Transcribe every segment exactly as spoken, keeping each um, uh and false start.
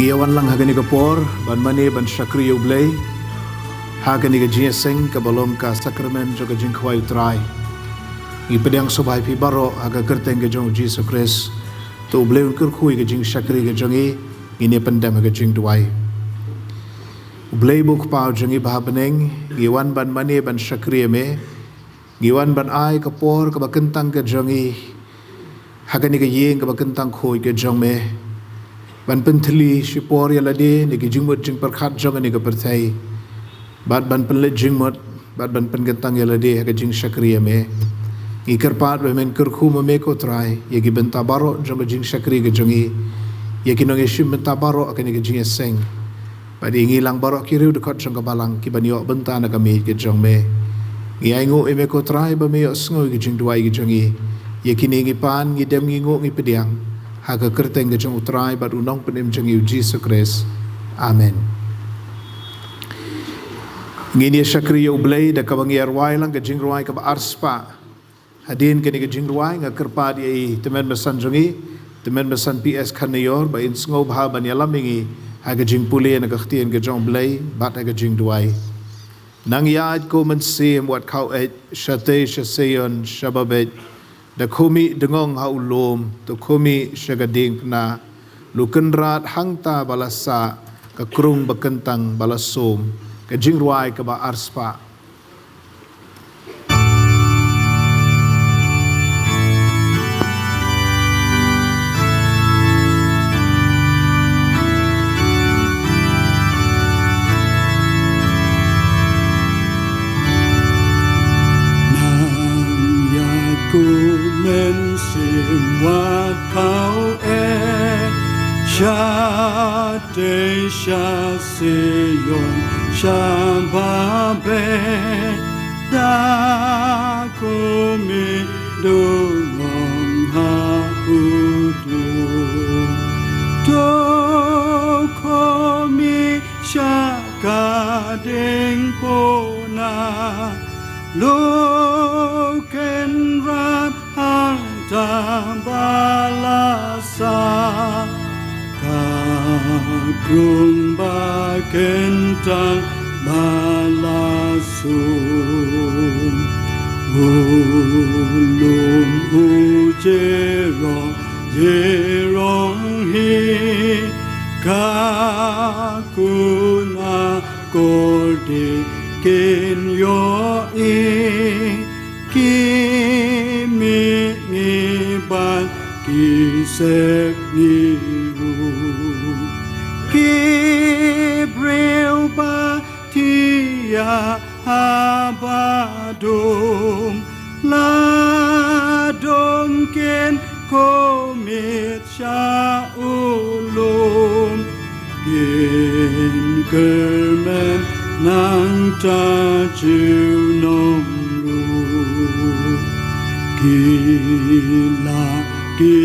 Ïa wan lang ha kane ka por ban mane ban shakri ïa U Blei ha kane ka jingïaseng kaba long ka sakramen jong ka jingkhawai U Trai. Ngi pdiang sngewbha ïa phi baroh ha ka kyrteng ka jong U Jisu Khrist. To U Blei un kyrkhu ïa ka jingshakri ka jong ngi. Ngin ïa pyndem ha ka jingduwai. U Blei ba u Kpa jong ngi ba ha bneng, ngi wan ban mane ban shakri ïa me. Ngi wan ban ai ka por kaba kyntang ka jong ngi ha kane ka ïing kaba kyntang khuid ka jong me, ban pynthylli shipor ïa lade na ki jingmut jingpyrkhat jong kane ka pyrthei, bad ban pynleit jingmut bad ban pynkyntang ïa lade ha ka jingshakri ïa me. Ngi kyrpad ba men kyrkhu ma me ko Trai ïa ki bynta baroh jong ka jingshakri ka jong ngi, ïa ki nongïashim bynta baroh ha kane ka jingïaseng. Bad ïa ngi lang baroh ki riew dkhot jong ka balang kiban ïoh bynta na ka miej ka jong me. Ngi ainguh ïa me ko Trai ba me ïohsngew ïa ka jingduwai ka jong ngi. Ïa kine ngi pan, ngi dem, ngi nguh, ngi pdiang ha ka kyrteng ka jong U Trai bad U Nongpynim jong ngi U Jisu Khrist. Amen. Ngin ïa shakri ïa U Blei da kaba ngi ïa rwai lang ka jingrwai kaba arspah. Hadien kane ka jingrwai nga kyrpad ïa i tymmen basan jong ngi, tymmen basan P S Khanaior, ba in sngewbha ban ïalam ïa ngi ha ka jingpule na ka ktien ka jong U Blei bad ha ka jingduwai. Nang ïaid ko mynsiem wat khaw eit, shatei sha Seion shaba beit. Da khmih dngong ha u lum, to khmih sha ka diengphna. Lu kynrad hangta ba la sah, ka krung ba kyntang ba la sum. Ka jingrwai kaba arspah. Nang ïaid ko mynsiem wat khaw eit, shatei sha Seion shaba beit, da khmih dngong ha u lum. To khmih sha ka diengphna, lu kynrad hangta ba la sah, ka krung ba kyntang ba la sum. U lum u jrong jrong hi, ka khun akor dei kin ïohi, ki mihngi bad ki sep ngi ruh. Ki briew ba thiah haba dum, la dum kin khmih sha u lum. Kin kyrmen nangta junom ruh. Ki la ki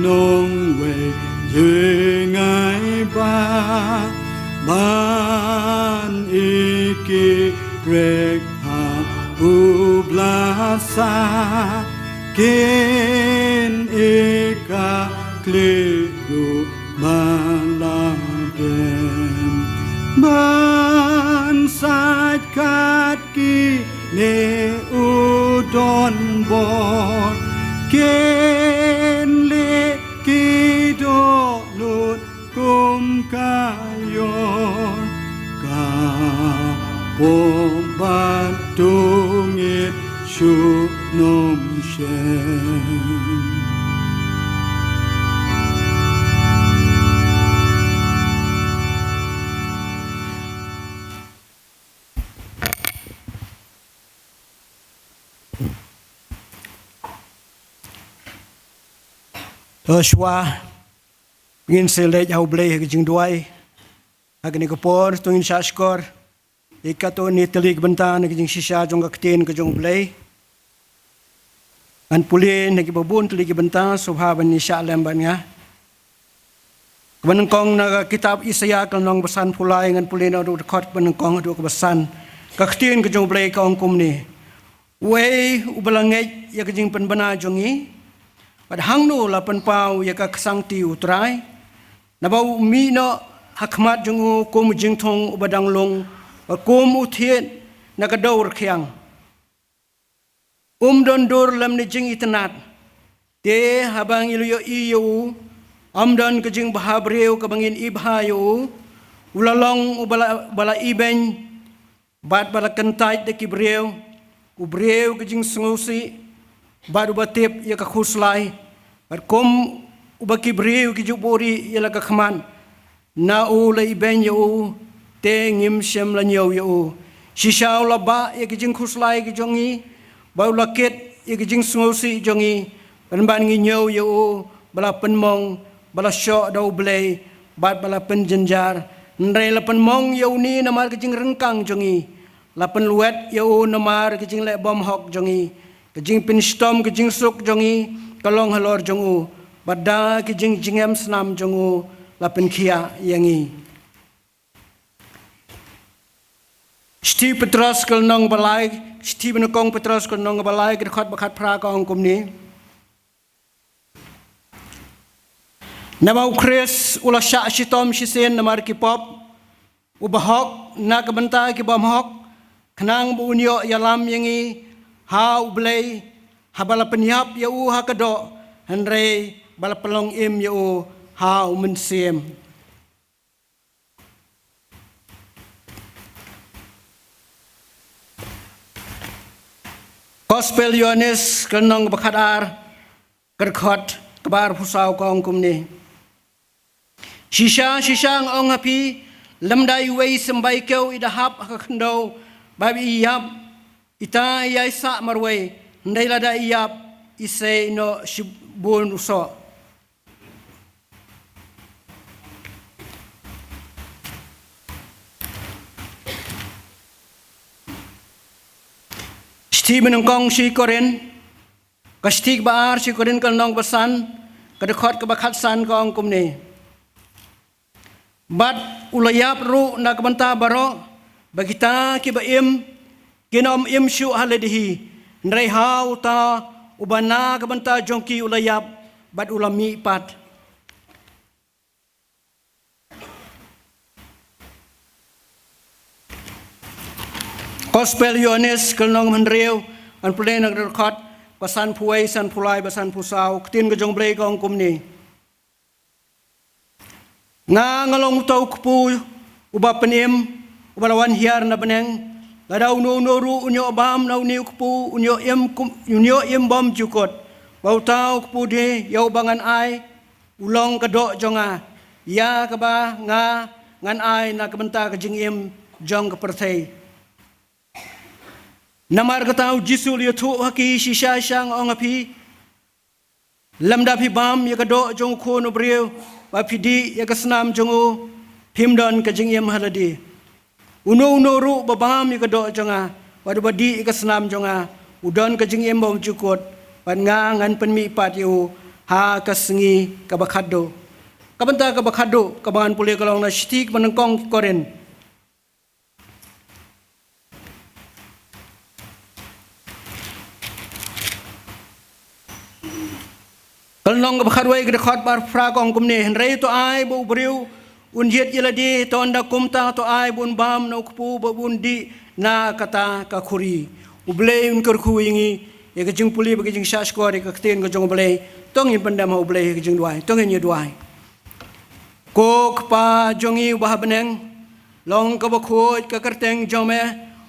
nongwei jngai ba ban ïeh ki briew ha u blasa, kin ïeh ka khlieh ruh ba la dem. Ban sait kat kine u donbor, kin leh ki dohnud kum ka ïor, ka pop bad to ngeit shuh nym shem. To shuwa ngin sa leit ha U Blei ha ka jingduwai. Ha kane ka por to ngin shah shkor ïa katto katne tylli ki bynta na ka jingshisha jong ka ktien ka jong U Blei. Ngan pule na kiba bun tylli ki bynta, sngewbha ban ïa shah lem bad nga. Kaba nyngkong na ka kitab Isaïah ka lynnong ba sanphew lai, ngan pule naduh dkhot ba nyngkong haduh kaba san. Ka ktien ka jong U Blei ka ong kumne: Uei uba la ngeit ïa ka jingpynbna jong ngi, bad hangno la pynpaw ïa ka ksangti U Trai? Naba u mih noh ha khmat jong u kum u jingthung uba dang lung, bad kum u thied na ka dew rkhiang. Um don dur lymne jingitynnad. Te haba ngi la ïohi ïa u, ym don ka jingbha briew kaba ngin ibha ïa u. U la long uba la, ba la ibeiñ, bad ba la kyntait da ki briew, u briew ka jingsngewsih, bad uba tip ïa ka khuslai, bad kum uba ki briew ki ju buhrieh ïa la ka khmat, na u la ibeiñ ïa u, te ngim shym la ñiew ïa u. Shisha u la bah ïa ki jingkhuslai ki jong ngi, bad u la kit ïa ki jingsngewsih jong ngi, pynban ngi ñiew ïa u ba la pynmong, ba la shoh da U Blei, bad ba la pynjynjar. Hynrei la pynmong ïa une namar ka jingryngkang jong ngi. La pynlwet ïa u namar ka jingleh bymhok jong ngi. Ka jingpynshitom ka jingsuk jong ngi ka long halor jong u, bad da ka jingjngem snam jong u la pynkhiah ïa ngi. Shithi Petros ka lynnong ba lai, shithi ba nyngkong Petros ka lynnong ba lai, ka dkhot ba khatphra ka ong kumne. Namar u Khrist u la shah shitom shisien namar ki pop, u bahok na ka bynta ki bymhok, khnang ba un ïoh ïalam ïa ngi ha U Blei, haba la pynïap ïa u ha ka doh, hynrei ba la pynlong im ïa u ha u mynsiem. Gospel Ïohannes ka lynnong ba khatar, ka dkhot kaba arphew saw ka ong kumne. Shisha, shisha nga ong ha phi, lymda iwei i symbai kew i da hap ha ka khyndew, ba i ïap, ita i ïai sah marwei, hynrei lada i ïap, i sei noh shibun u soh. Shithi ba nyngkong shi Korinth, ka shithi ba ar shi Korinth ka lynnong ba san, ka dkhot kaba khatsan ka ong kumne. Bad u la ïap ruh na ka bynta baroh, ba kita kiba im kin ym im shuh ha lade hi, hynrei ha uta uba na ka bynta jong ki u la ïap, bad u la mih pat. Gospel Ïohannes ka lynnong hynriew, ngan pule na ka dkhot ba sanphew wei, sanphew lai bad sanphew saw, ka ktien ka jong U Blei ka ong kumne. Nga nga long uta u kpu uba pynim, uba la wan hiar na bneng. Lada uno uno ruh un ïoh bam na une u kpu, un ïoh im kum, un ïoh im bymjukut. Bad uta u kpu de ïa uba ngan ai u long ka doh jong nga, ïa kaba nga ngan ai na ka bynta ka jingim jong ka pyrthei. Namar kata u Jisu u la ïathuh ha ki, shisha shisha nga ong ha phi, lymda phi bam ïa ka doh jong u Khun u briew, bad phi dih ïa ka snam jong u, phim don ka jingim ha lade. Uno uno ruh ba bam ïa ka doh jong nga, bad uba dih ïa ka snam jong nga, u don ka jingim bymjukut, bad nga ngan pynmih pat ïa u ha ka sngi kaba khatduh. Ka bynta kaba khatduh kaba ngan pule ka long na shithi kaba nyngkong Korinth. Ka lynnong kaba khatwei ka dkhot ba arphew phra ka ong kumne, hynrei to ai ba u briew un jied ïa lade, to ynda kumta to ai ba un bam na u kpu bad ba un dih na kata ka khuri. U Blei un kyrkhu ïa ngi ïa ka jingpule bad ka jingshahshkor ïa ka ktien ka jong U Blei. To ngin pyndem ha U Blei ha ka jingduwai, to ngin ïa duwai. Ko Kpa jong ngi uba ha bneng, long kaba khuid ka kyrteng jong me,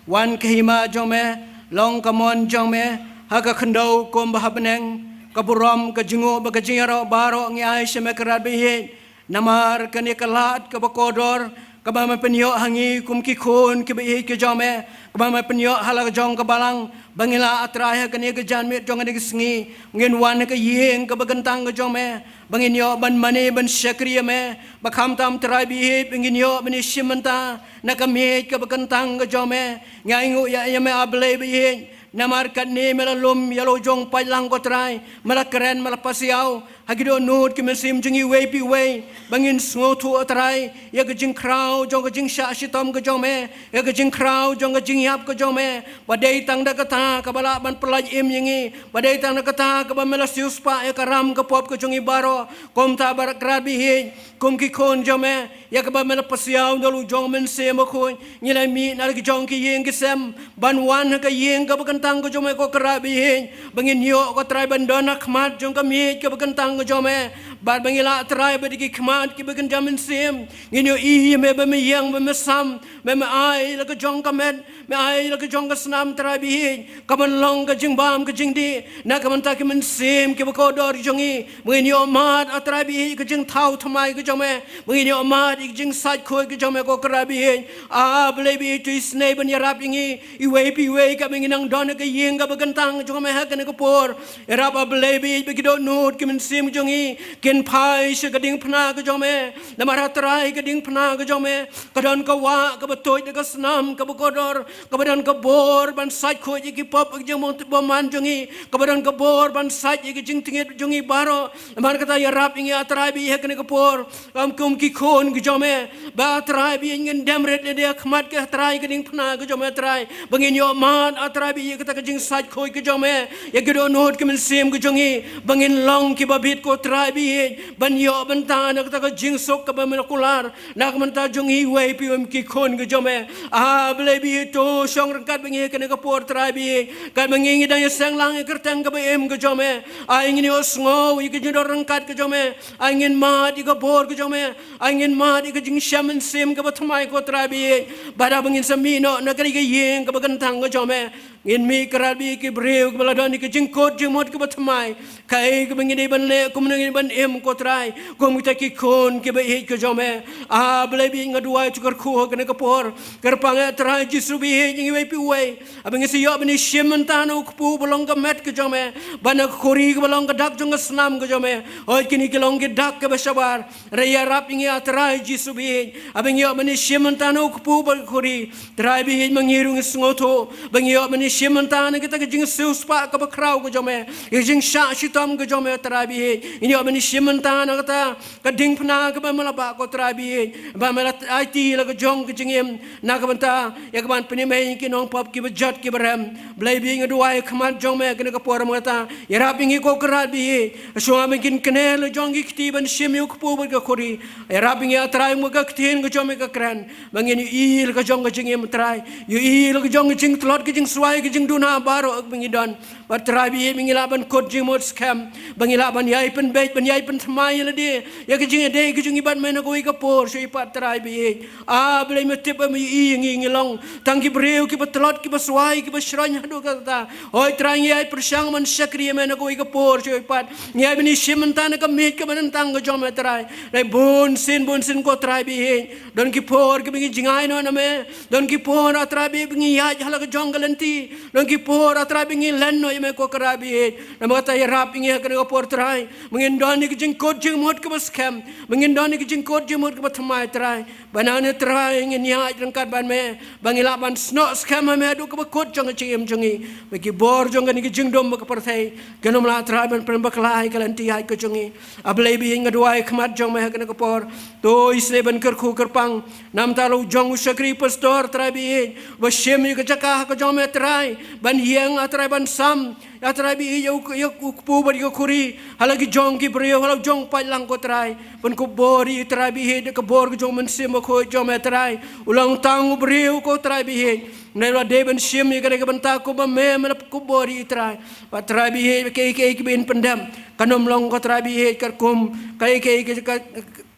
wan ka hima jong me, long ka mon jong me ha ka khyndew kumba ha bneng. Ka burom, ka jingnguh bad ka jingïaroh baroh ngi ai sha me Kynrad ba ïeit, namar kane ka lad kaba kordor kaba me pynïoh ha ngi kum ki khun kiba ïeit ki jong me, kaba me pynïoh ha la ka jong ka balang, ba ngi lah, A Trai, ha kane ka janmiet jong kane ka sngi, ngin wan ha ka ïing kaba kyntang ka jong me, ba ngin ïoh ban mane ban shakri ïa me. Ba khamtam, Trai ba ïeit, ba ngin ïoh ban ïashim bynta na ka miej kaba kyntang ka jong me. Ngi ainguh ïa, ïa me, A Blei ba ïeit, Namar katne me la lum ïa la u jong paidlang ko Trai, me la kren, me la pasiaw ha ki dohnud ki mynsiem jong iwei pa iwei, ba ngin sngewthuh Trai ïa ka jingkhraw jong ka jingshah shitom ka jong me, ïa ka jingkhraw jong ka jingïap ka jong me, ba dei tang da kata kaba lah ban pyllait im ïa ngi, ba dei tang da kata kaba me la siewspah ïa ka ram ka pop ka jong ngi baroh. Kumta Kynrad Bahieit, kum ki khun jong me, ïa kaba me la pasiaw da la u jong Mynsiem Bakhuid, ngi la mih na la ki jong ki ïing ki sem ban wan ha ka ïing kaba kyntang ka jong me ko Kynrad Bahieit, ba ngin ïoh ko Trai ban don ha khmat jong ka miej kaba kyntang ka jong me. Bad ba ngin lah Trai bad ki khmat kiba kynja mynsiem, ngin ïohi ïa me ba me ïeng, ba me sam, ba me ai la ka jong ka met, me ai la ka jong ka snam Trai Bahieit, kaban long ka jingbam ka jingdih na ka bynta ki mynsiem kiba kordor jong ngi, ba ngin ïoh mad A Trai Bahieit ka jingthaw thymmai ka jong me, ba ngin ïoh mad ïa ka jingsait khuid ka jong me ko Kynrad Bahieit. A Blei Bahieit, to isynei ban ïarap ïa ngi iwei pa iwei kaba ngi nang don ha ka ïing kaba kyntang jong me ha kane ka por. Ïarap A Blei Bahieit ba ki dohnud ki mynsiem jong ngi kin phai sha ka diengphna ka jong me. Namar A Trai ka diengphna ka jong me ka don ka wah kaba tuid da ka snam kaba kordor, kaba don ka bor ban sait khuid ïa ki pop ïa ki jingbym tip bymman jong ngi, kaba don ka bor ban sait ïa ki jingtngit jong ngi baroh. Namar kata ïarap ïa ngi A Trai Bahieit ha kane ka por, kum kum ki khun ki jong me, ba A Trai Bahieit ngin dem rit lade ha khmat ka Trai ka diengphna ka jong me A Trai, ba ngin ïoh mad A Trai Bahieit ïa kata ka jingsait khuid ka jong me ïa ki dohnud ki mynsiem ka jong ngi, ba ngin long kiba bit ko Trai Bahieit ban ïoh bynta na kata ka jingsuk kaba me la kular na ka bynta jong ngi iwei pa iwei ki khun ki jong me. A Blei Bahieit, to shong ryngkat bad ngi ha kane ka por Trai Bahieit, katba ngi ngi dang ïaseng lang ïa ka kyrteng kaba im ka jong me. Ai ngin ïohsngew ïa ka jingdon ryngkat ka jong me. Ai ngin mad ïa ka bor ka jong me. Ai ngin mad ïa ka jingshem mynsiem kaba thymmai ko Trai Bahieit, bad haba ngin sa mih noh na ka ri ka ïing kaba kyntang ka jong me, ngin mih Kynrad Bahieit ki briew kiba la don ïa ka jingkut jingmut kaba thymmai. Kaei kaba ngi dei ban leh, kumno ngi dei ban im ko Trai, kum kita ki khun kiba ïeit ka jong me. A Blei Bahieit, nga duwai to kyrkhu ha kane ka por, kyrpang A Trai Jisu Bahieit ïa ngi iwei pa iwei, haba ngi sa ïoh ban ïashim bynta na u kpu ba long ka met ka jong me, bad na ka khuri kaba long ka dak jong ka snam ka jong me. Hooid, kine ki long ki dak kiba shabar. Re ïarap ïa ngi A Trai Jisu Bahieit, haba ngi ïoh ban ïashim bynta na u kpu bad ka khuri, Trai Bahieit, ma ngi ruh ngi sngewthuh ba ngi ïoh ban ïashim bynta na kita ki jingsiewspah kaba khraw ka jong me, ïa ka jingshah shitom ka jong me Trai Bahieit. Ngi ïoh ban ïashim bynta na kata ka diengphna kaba me la bah ko Trai Bahieit, ba me la aiti la ka jong ka jingim na ka bynta ïa kaban pynim ïa ki nongpop kiba jot kiba rem. Blei Bahieit, nga duwai ha khmat jong me ha kane ka por, namar kata ïarap ïa ngi ko Kynrad Bahieit, shuwa ba ngin kner la jong ki kti ban shim ïa u kpu bad ka khuri, ïarap ïa ngi A Trai, kum ka ktien ka jong me ka kren, ba ngin ïohi la ka jong ka jingim Trai, ïohi la ka jong ka jingtlot, ka jingswai, ka jingduna baroh ba ngi don. Bad Trai Bahieit, ba ngi lah ban kut jingmut skhem, ba ngi lah ban ïai pynbeit, ban ïai pynthymmai ïa lade ïa ka jingïadei ka jong ngi bad me na kawei ka por sha kawei pat Trai Bahieit. A Blei, me tip ba me ïohi ïa ngi, ngi long tang ki briew kiba tlot, kiba swai, kiba shroiñ haduh katta. Hooid Trai, ngi ïai pyrshang ban shakri ïa me na kawei ka por sha kawei pat, ngi ïai ban ïashim bynta na ka miej kaba kyntang ka jong me Trai. Hynrei bunsien bunsien ko Trai Bahieit, don ki por kiba ngi jngai noh na me, don ki por A Trai Bahieit ba ngi ïaid ha la ka jong ka lynti, don ki por A Trai ba ngi len noh ïa me ko Kynrad Bahieit. Namar kata ïarap ïa ngi ha kane ka por Trai, ba ngin don ïa ka jingkut jingmut kaba skhem, ba ngin don ïa ka jingkut jingmut kaba thymmai Trai. Ba nangne Trai ngin ïaid ryngkat bad me, ba ngin lah ban snoh skhem ha me haduh kaba kut jong ka jingim jong ngi, ba ki bor jong kane ka jingdum bad ka pyrthei kin ym lah Trai ban pynbakla ïa ka lynti ïaid ka jong ngi. A Blei Bahieit, nga duwai ha khmat jong me ha kane ka por, to isynei ban kyrkhu kyrpang na ka bynta la u jong u shakri pastor Trai Bahieit, ba shim ïa ka jaka ha ka jong me Trai, ban ïeng A Trai ban sam, A Trai Bahieit, ïa u, ïa u kpu bad ïa ka khuri ha la ki jong ki briew, ha la u jong paidlang ko Trai, ban kop bor ïa Trai Bahieit da ka bor ka jong u Mynsiem Bakhuid jong me Trai. U long tang u briew ko Trai Bahieit, hynrei u la dei ban shim ïa kane ka bynta kumba me, me la kop bor ïa Trai. Bad Trai Bahieit, ba kaei kaei kaba yn pyndep kan ym long ko Trai Bahieit katkum kaei kaei ka, ka,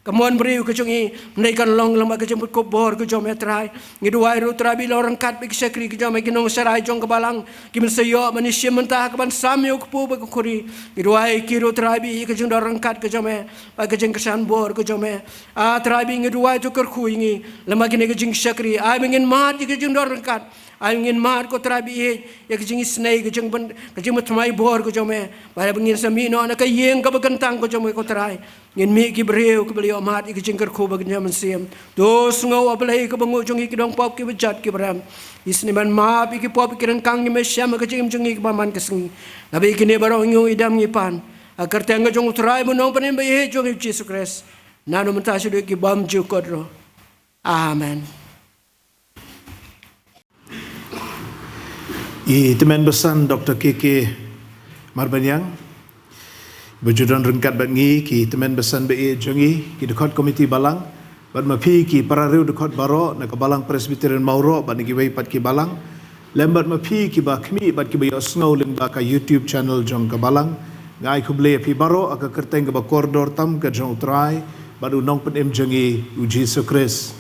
ka mon briew ka jong ngi, hynrei kan long lyngba ka jingpynkop bor ka jong me Trai. Ngi duwai ruh Trai ba long ryngkat bad ki shakri ka jong me, ki nongsharai jong ka balang, kiban sa ïoh ban ïashim bynta ha kaban sam ïa u kpu bad ka khuri. Ngi duwai ïa ki ruh Trai ba ïa ka jingdon ryngkat ka jong me bad ka jingkyrshan bor ka jong me. A Trai ba ngi duwai to kyrkhu ïa ngi lyngba kine ki jingshakri, ai ba ngin mad ïa ka jingdon ryngkat Ai ngin mad ko Trai ba ïeit ïa ka jingisynei, ka jingban, ka jingmyntoi bor ka jong me. Ba ngin sa mih noh na ka ïing kaba kyntang ka jong me ko Trai. Ngin mih ki briew kiba la ïoh mad ïa ka jingkyrkhu ba kynja mynsiem. To sngew, A Blei, ka byngaw jong ngi ki dong pop kiba jot kiba rem. Isynei ban map ïa ki pop ïa ki ryngkang ngi, me shem ha ka jingim jong ngi kaba man ka sngi. Naba ïa kine baroh ngi ïoh i dam ngi pan ha ka kyrteng ka jong U Trai bad U Nongpynim ba ïeit jong ngi U Jisu Khrist. Naduh mynta shaduh ki bymjukut ruh. Amen. I tymmen basan Doktor K K Marbaniang ba ju don ryngkat bad ngi, ki tymmen basan ba ïeit jong ngi, ki dkhot komiti balang, bad ma phi ki para riewdkhot baroh na ka Balang Presbyterian Mawroh bad na kiwei pat ki balang, lem bad ma phi kiba khmih bad kiba ïohsngew lyngba ka YouTube channel jong ka balang. Nga ai khublei ïa phi baroh ha ka kyrteng kaba kordor tam ka jong U Trai bad U Nongpynim jong ngi U Jisu Khrist.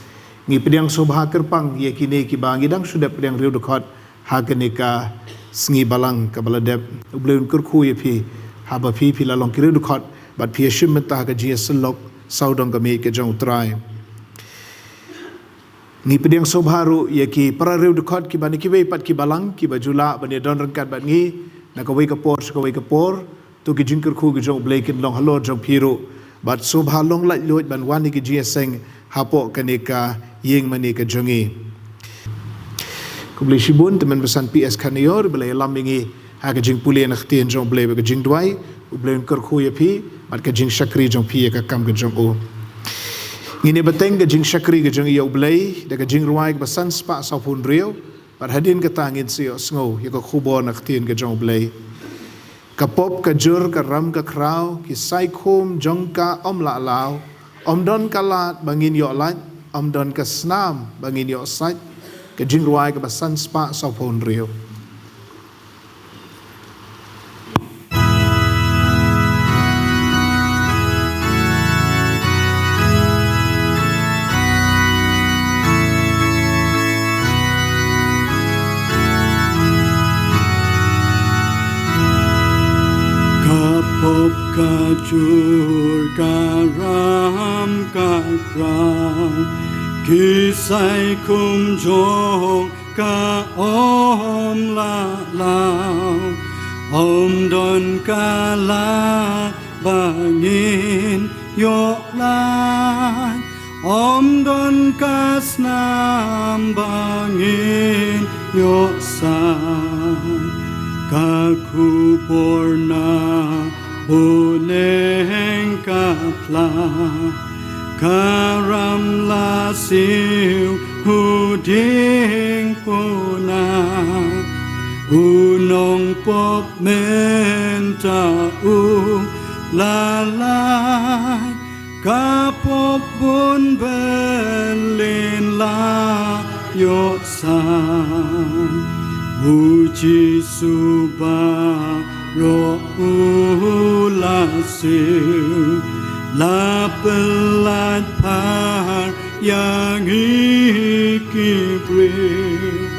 Ngi pdiang sngewbha kyrpang ïa kine kiba ngi dang shu dep pdiang riewdkhot ha kane ka sngi balang kaba la dep. U Blei un kyrkhu ïa phi haba phi, phi la long ki riewdkhot bad phi ïashim bynta ha ka jingïasyllok sawdong ka miej ka jong U Trai. Ngi pdiang sngewbha ruh ïa ki para riewdkhot kiba na kiwei pat ki balang kiba ju lah ban ïadon ryngkat bad ngi na kawei ka por sha kawei ka por. To ki jingkyrkhu ki jong U Blei kin long halor jong phi ruh, bad sngewbha long laitluid ban wan ïa ki jingïaseng hapoh kane ka ïing mane ka jong ngi. Khublei shibun tymmen basan P S Khanior ba la ïalam ïa ngi ha ka jingpule na ka ktien jong U Blei bad ka jingduwai. U Blei un kyrkhu ïa phi bad ka jingshakri jong phi ïa ka kam ka jong U. Ngin ïa bteng ka jingshakri ka jong ngi ïa U Blei da ka jingrwai kaba san spah sawphew hynriew. Bad hadien kata ngin sa ïohsngew ïa ka khubor na ka ktien ka jong U Blei. Ka pop ka jur ka ram ka khraw, ki saikhum jong ka ym lah law. Ym don ka lad ba ngin ïoh lait, ym don ka snam ba ngin ïoh sait. Ka jingrwai kaba san spah sawphew hynriew. Ka pop ka jur ka ram ka khraw, ki saikhum jong ka ym lah law. Ym don ka lad ba ngin ïoh lait, ym don ka snam ba ngin ïoh sait. Ka khubor na bneng ka pla, ka ram la siew hu diengphna. U nongpop mynta u la lait, ka pop bun bneng la ïoh sait. U Jisu baroh u la siew, la pyllait phar ïa ngi ki briew.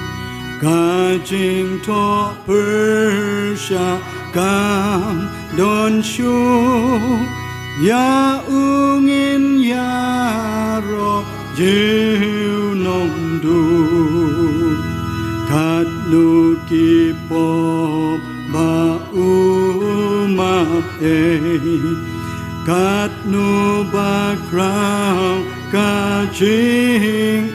Ka jingthoh pyrshah kam don shuh, ïa u ngin ïaroh junom duh. Katno ki pop ba u map ei, katno ba khraw ka jingisynei.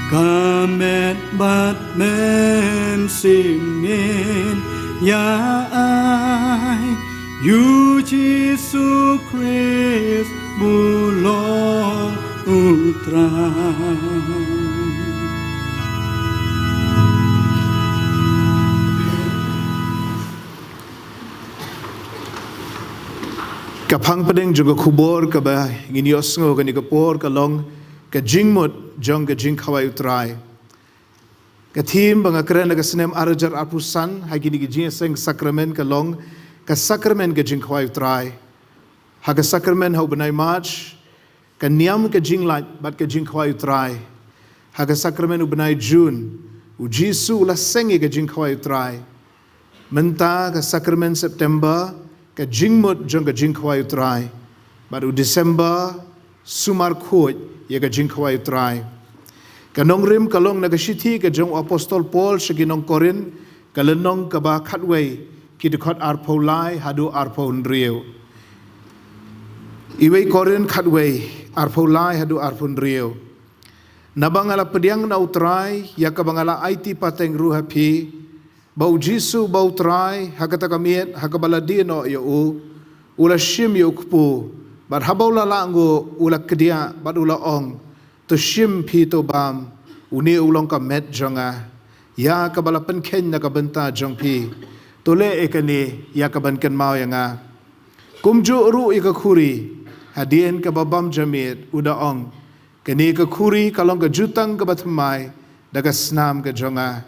Ka met bad mynsiem ngin ïa ai, ïa u Jisu Khrist u long U Trai. Ka phang pdeng jong ka khubor kaba ngin ïohsngew kane ka por ka long ka jingmut jong ka jingkhawai U Trai. Ka theme ba nga kren ha ka snem ar hajar arphew san ha kine ki jingïaseng sakramen ka long ka sakramen ka jingkhawai U Trai. Ha ka sakramen ha u bnai March, ka niam ka jinglait bad ka jingkhawai U Trai. Ha ka sakramen u bnai June, u Jisu u la seng ïa ka jingkhawai U Trai. Mynta ka sakramen September, ka jingmut jong ka jingkhawai U Trai. Bad u December, sumar khuid ïa ka jingkhawai U Trai. Ka nongrim ka long na ka shithi ka jong u apostol Paul sha ki nong Korinth, ka lynnong kaba khatwei, ki dkhot arphew lai haduh arphew hynriew. Iwei Korinth khatwei, arphew lai haduh arphew hynriew. Naba nga la pdiang na u Trai, ïa kaba nga la aiti pateng ruh ha phi, ba u Jisu ba u Trai, ha kata ka miet, ha kaba la die noh ïa u, u la shim ïa u kpu, bad haba u la lah nguh, u la kdiah, bad u la ong, to shim phi to bam, une u long ka met jong nga, ïa kaba la pynkheiñ na ka bynta jong phi, to leh ïa kane, ïa kaban kynmaw ïa nga. Kumjuh ruh ïa ka khuri, hadien kaba bam jamiet, u da ong, kane ka khuri ka long ka jutang kaba thymmai, da ka snam ka jong nga.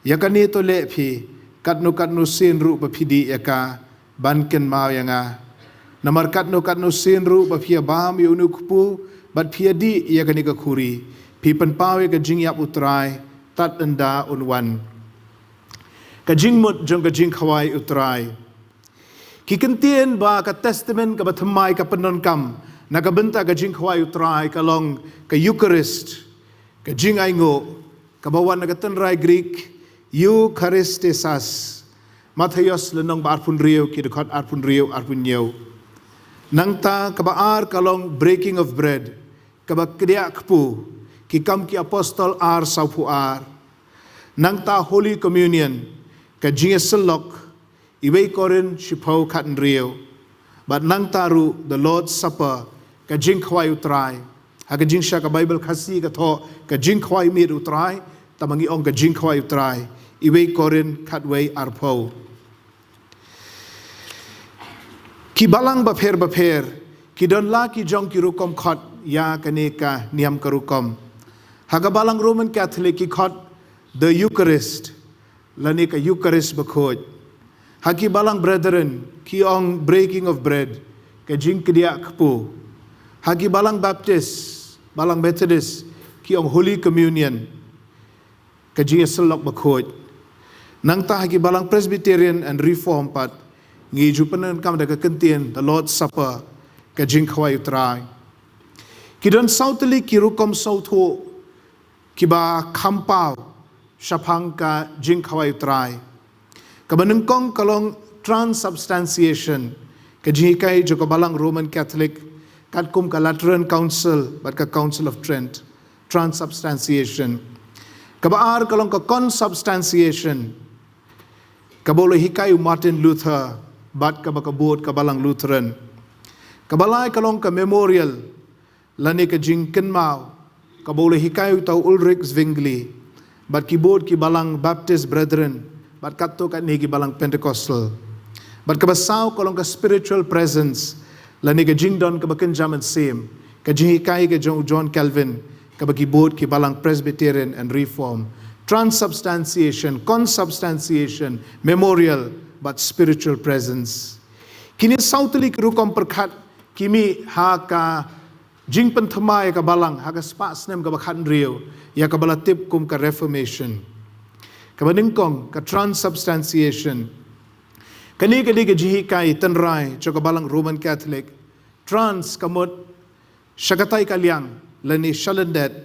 Ïa kane to leh phi, katno katno sien ruh ba phi dih ïa ka, ban kynmaw ïa nga. Namar katno katno sien ruh ba phi ïa bam ïa une u kpu, bad phi ïa dih ïa kane ka khuri, phi pynpaw ïa ka jingïap u Trai, tad ynda un wan. Ka jingmut jong ka jingkhawai u Trai. Ki kyntien ba ka testament kaba thymmai ka pyndonkam, na ka bynta ka jingkhawai u Trai ka long ka Eucharist, ka jingainguh, kaba wan na ka tynrai Greek, Eucharistisas, Mathaios lynnong ba arphew hynriew, ki dkhot arphew hynriew, arphew hynñiew. Nangta kaba ar ka long breaking of bread, kaba kdiah kpu, ki kam ki apostol ar sawphew ar. Nangta Holy Communion, ka jingïasyllok, iwei Korinth shiphew khathynriew. Bad nangta ruh the Lord's Supper, ka jingkhawai u Trai. Ha ka jingshah ka Bible Khasi ka thoh, ka jingkhawai miet u Trai, tangba ngi ong ka jingkhawai u Trai. Iwei Korinth khatwei arphew. Ki balang bapher bapher, ki don la ki jong ki rukom khot, ïa kane ka niam ka rukom. Ha ka balang Roman Catholic ki khot, the Eucharist, lane ka Eucharist bakhuid. Ha ki balang Brethren, ki ong breaking of bread, ka jingkdiah kpu. Ha ki balang Baptist, balang Methodist, ki ong Holy Communion, ka jingïasyllok bakhuid. Nangta ha ki balang Presbyterian and Reform pat, ngi ju pyndonkam da ka kyntien, the Lord's Supper, ka jingkhawai u Trai. Ki don saw tylli ki rukom sawthuh, kiba kham paw, shaphang ka jingkhawai u Trai. Kaba nyngkong ka long transubstantiation, ka jinghikai jong ka balang Roman Catholic, katkum ka Lateran Council, bad ka Council of Trent. Transubstantiation. Kaba ar ka long ka consubstantiation, kaba u la hikai u Martin Luther, bad kaba ka bud ka balang Lutheran. Kaba lai ka long ka memorial, lane ka jingkynmaw, kaba u la hikai uta u Ulrich Zwingli, bad ki bud ki balang Baptist Brethren, bad katto katne ki balang Pentecostal. Bad kaba saw ka long ka spiritual presence, lane ka jingdon kaba kynja mynsiem, ka jinghikai ka jong u John Calvin, kaba ki bud ki balang Presbyterian and Reform. Transubstantiation, consubstantiation, memorial, bad spiritual presence. Kine saw tylli ki rukom pyrkhat, ki mih ha ka jingpynthymmai ïa ka balang, ha ka spah snem kaba khathynriew, ïa kaba la tip kum ka Reformation. Kaba nyngkong, ka transubstantiation. Kane ka dei ka jinghikai tynrai jong ka balang Roman Catholic. Trans ka mut, sha katei ka liang, lane sha lyndet.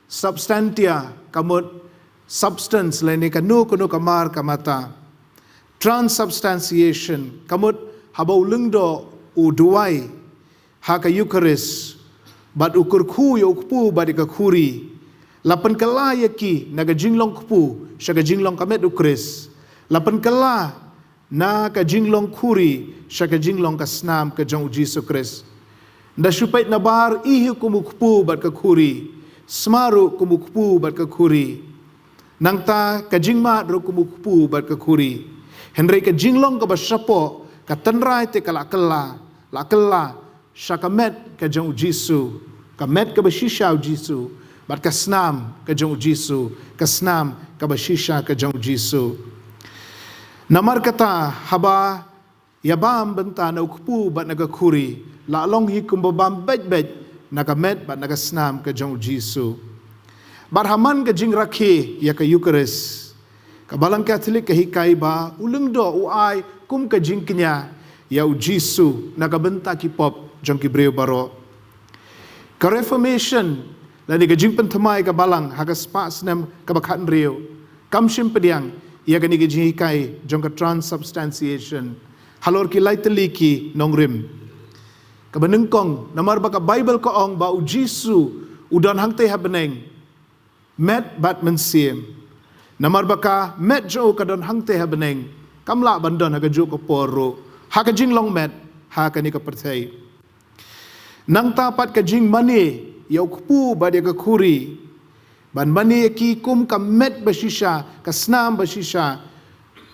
Substantia ka mut, substance, lane kano kano ka mar ka mata. Transubstantiation ka mut, haba u lyngdoh u duwai ha ka Eucharist, bad u kyrkhu ïa u kpu bad ïa ka khuri, la pynkylla ïa ki na ka jinglong kpu sha ka jinglong ka met u Khrist, la pynkylla na ka jinglong khuri sha ka jinglong ka snam ka jong u Jisu Khrist. Nda shu peit nabar, i hi kum u kpu bad ka khuri, sma ruh kum u kpu bad ka khuri. Nangta ka jingmad ruh kum u kpu bad ka khuri. Hynrei ka jinglong kaba shapoh, ka tynrai te ka la kylla, la kylla sha ka met ka jong u Jisu, ka met kaba shisha u Jisu, bad ka snam ka jong u Jisu, ka snam kaba shisha ka jong u Jisu. Namar kata, haba ïa bam bynta na u kpu bad na ka khuri, la long hi kumba bam beit beit na ka met bad na ka snam ka jong u Jisu. Bad ha man ka jingrakhe ïa ka Eucharist, ka balang Catholic ka hikai ba u lyngdoh u ai kum ka jingkñia ïa u Jisu na ka bynta ki pop jong ki briew baroh. Ka Reformation, lane ka jingpynthymmai ka balang ha ka spah snem kaba khathynriew, kam shym pdiang ïa kane ka jinghikai jong ka transubstantiation halor ki lai tylli ki nongrim. Kaba nyngkong, namar ba ka Baibl ka ong ba u Jisu u don hangtei ha bneng, met bad mynsiem. Namar ba ka met jong u ka don hangtei ha bneng, kam lah ban don ha kajuh ka por ruh ha ka jinglong met ha kane ka pyrthei. Nangta pat ka jingmane ïa u kpu bad ïa ka khuri, ban mane ïa ki kum ka met ba shisha, ka snam ba shisha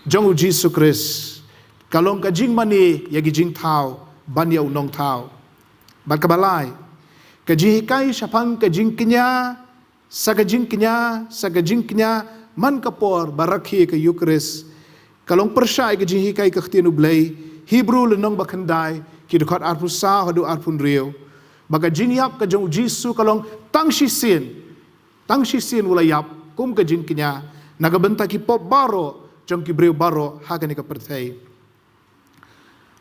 jong u Jisu Khrist, ka long ka jingmane ïa ki jingthaw ban ïa u nongthaw. Bad kaba lai, ka jinghikai shaphang ka jingkñia, sa ka jingkñia, sa ka jingkñia man ka por ba rakhe ka Eukharist, ka long pyrshah ïa ka jinghikai ka Ktien u Blei. Hebru lynnong ba khyndai, ki dkhot arphew saw haduh arphew hynriew, ba ka jingïap ka jong u Jisu ka long tang shisien, tang shisien u la ïap kum ka jingkñia na ka bynta ki pop baroh jong ki briew baroh ha kane ka pyrthei.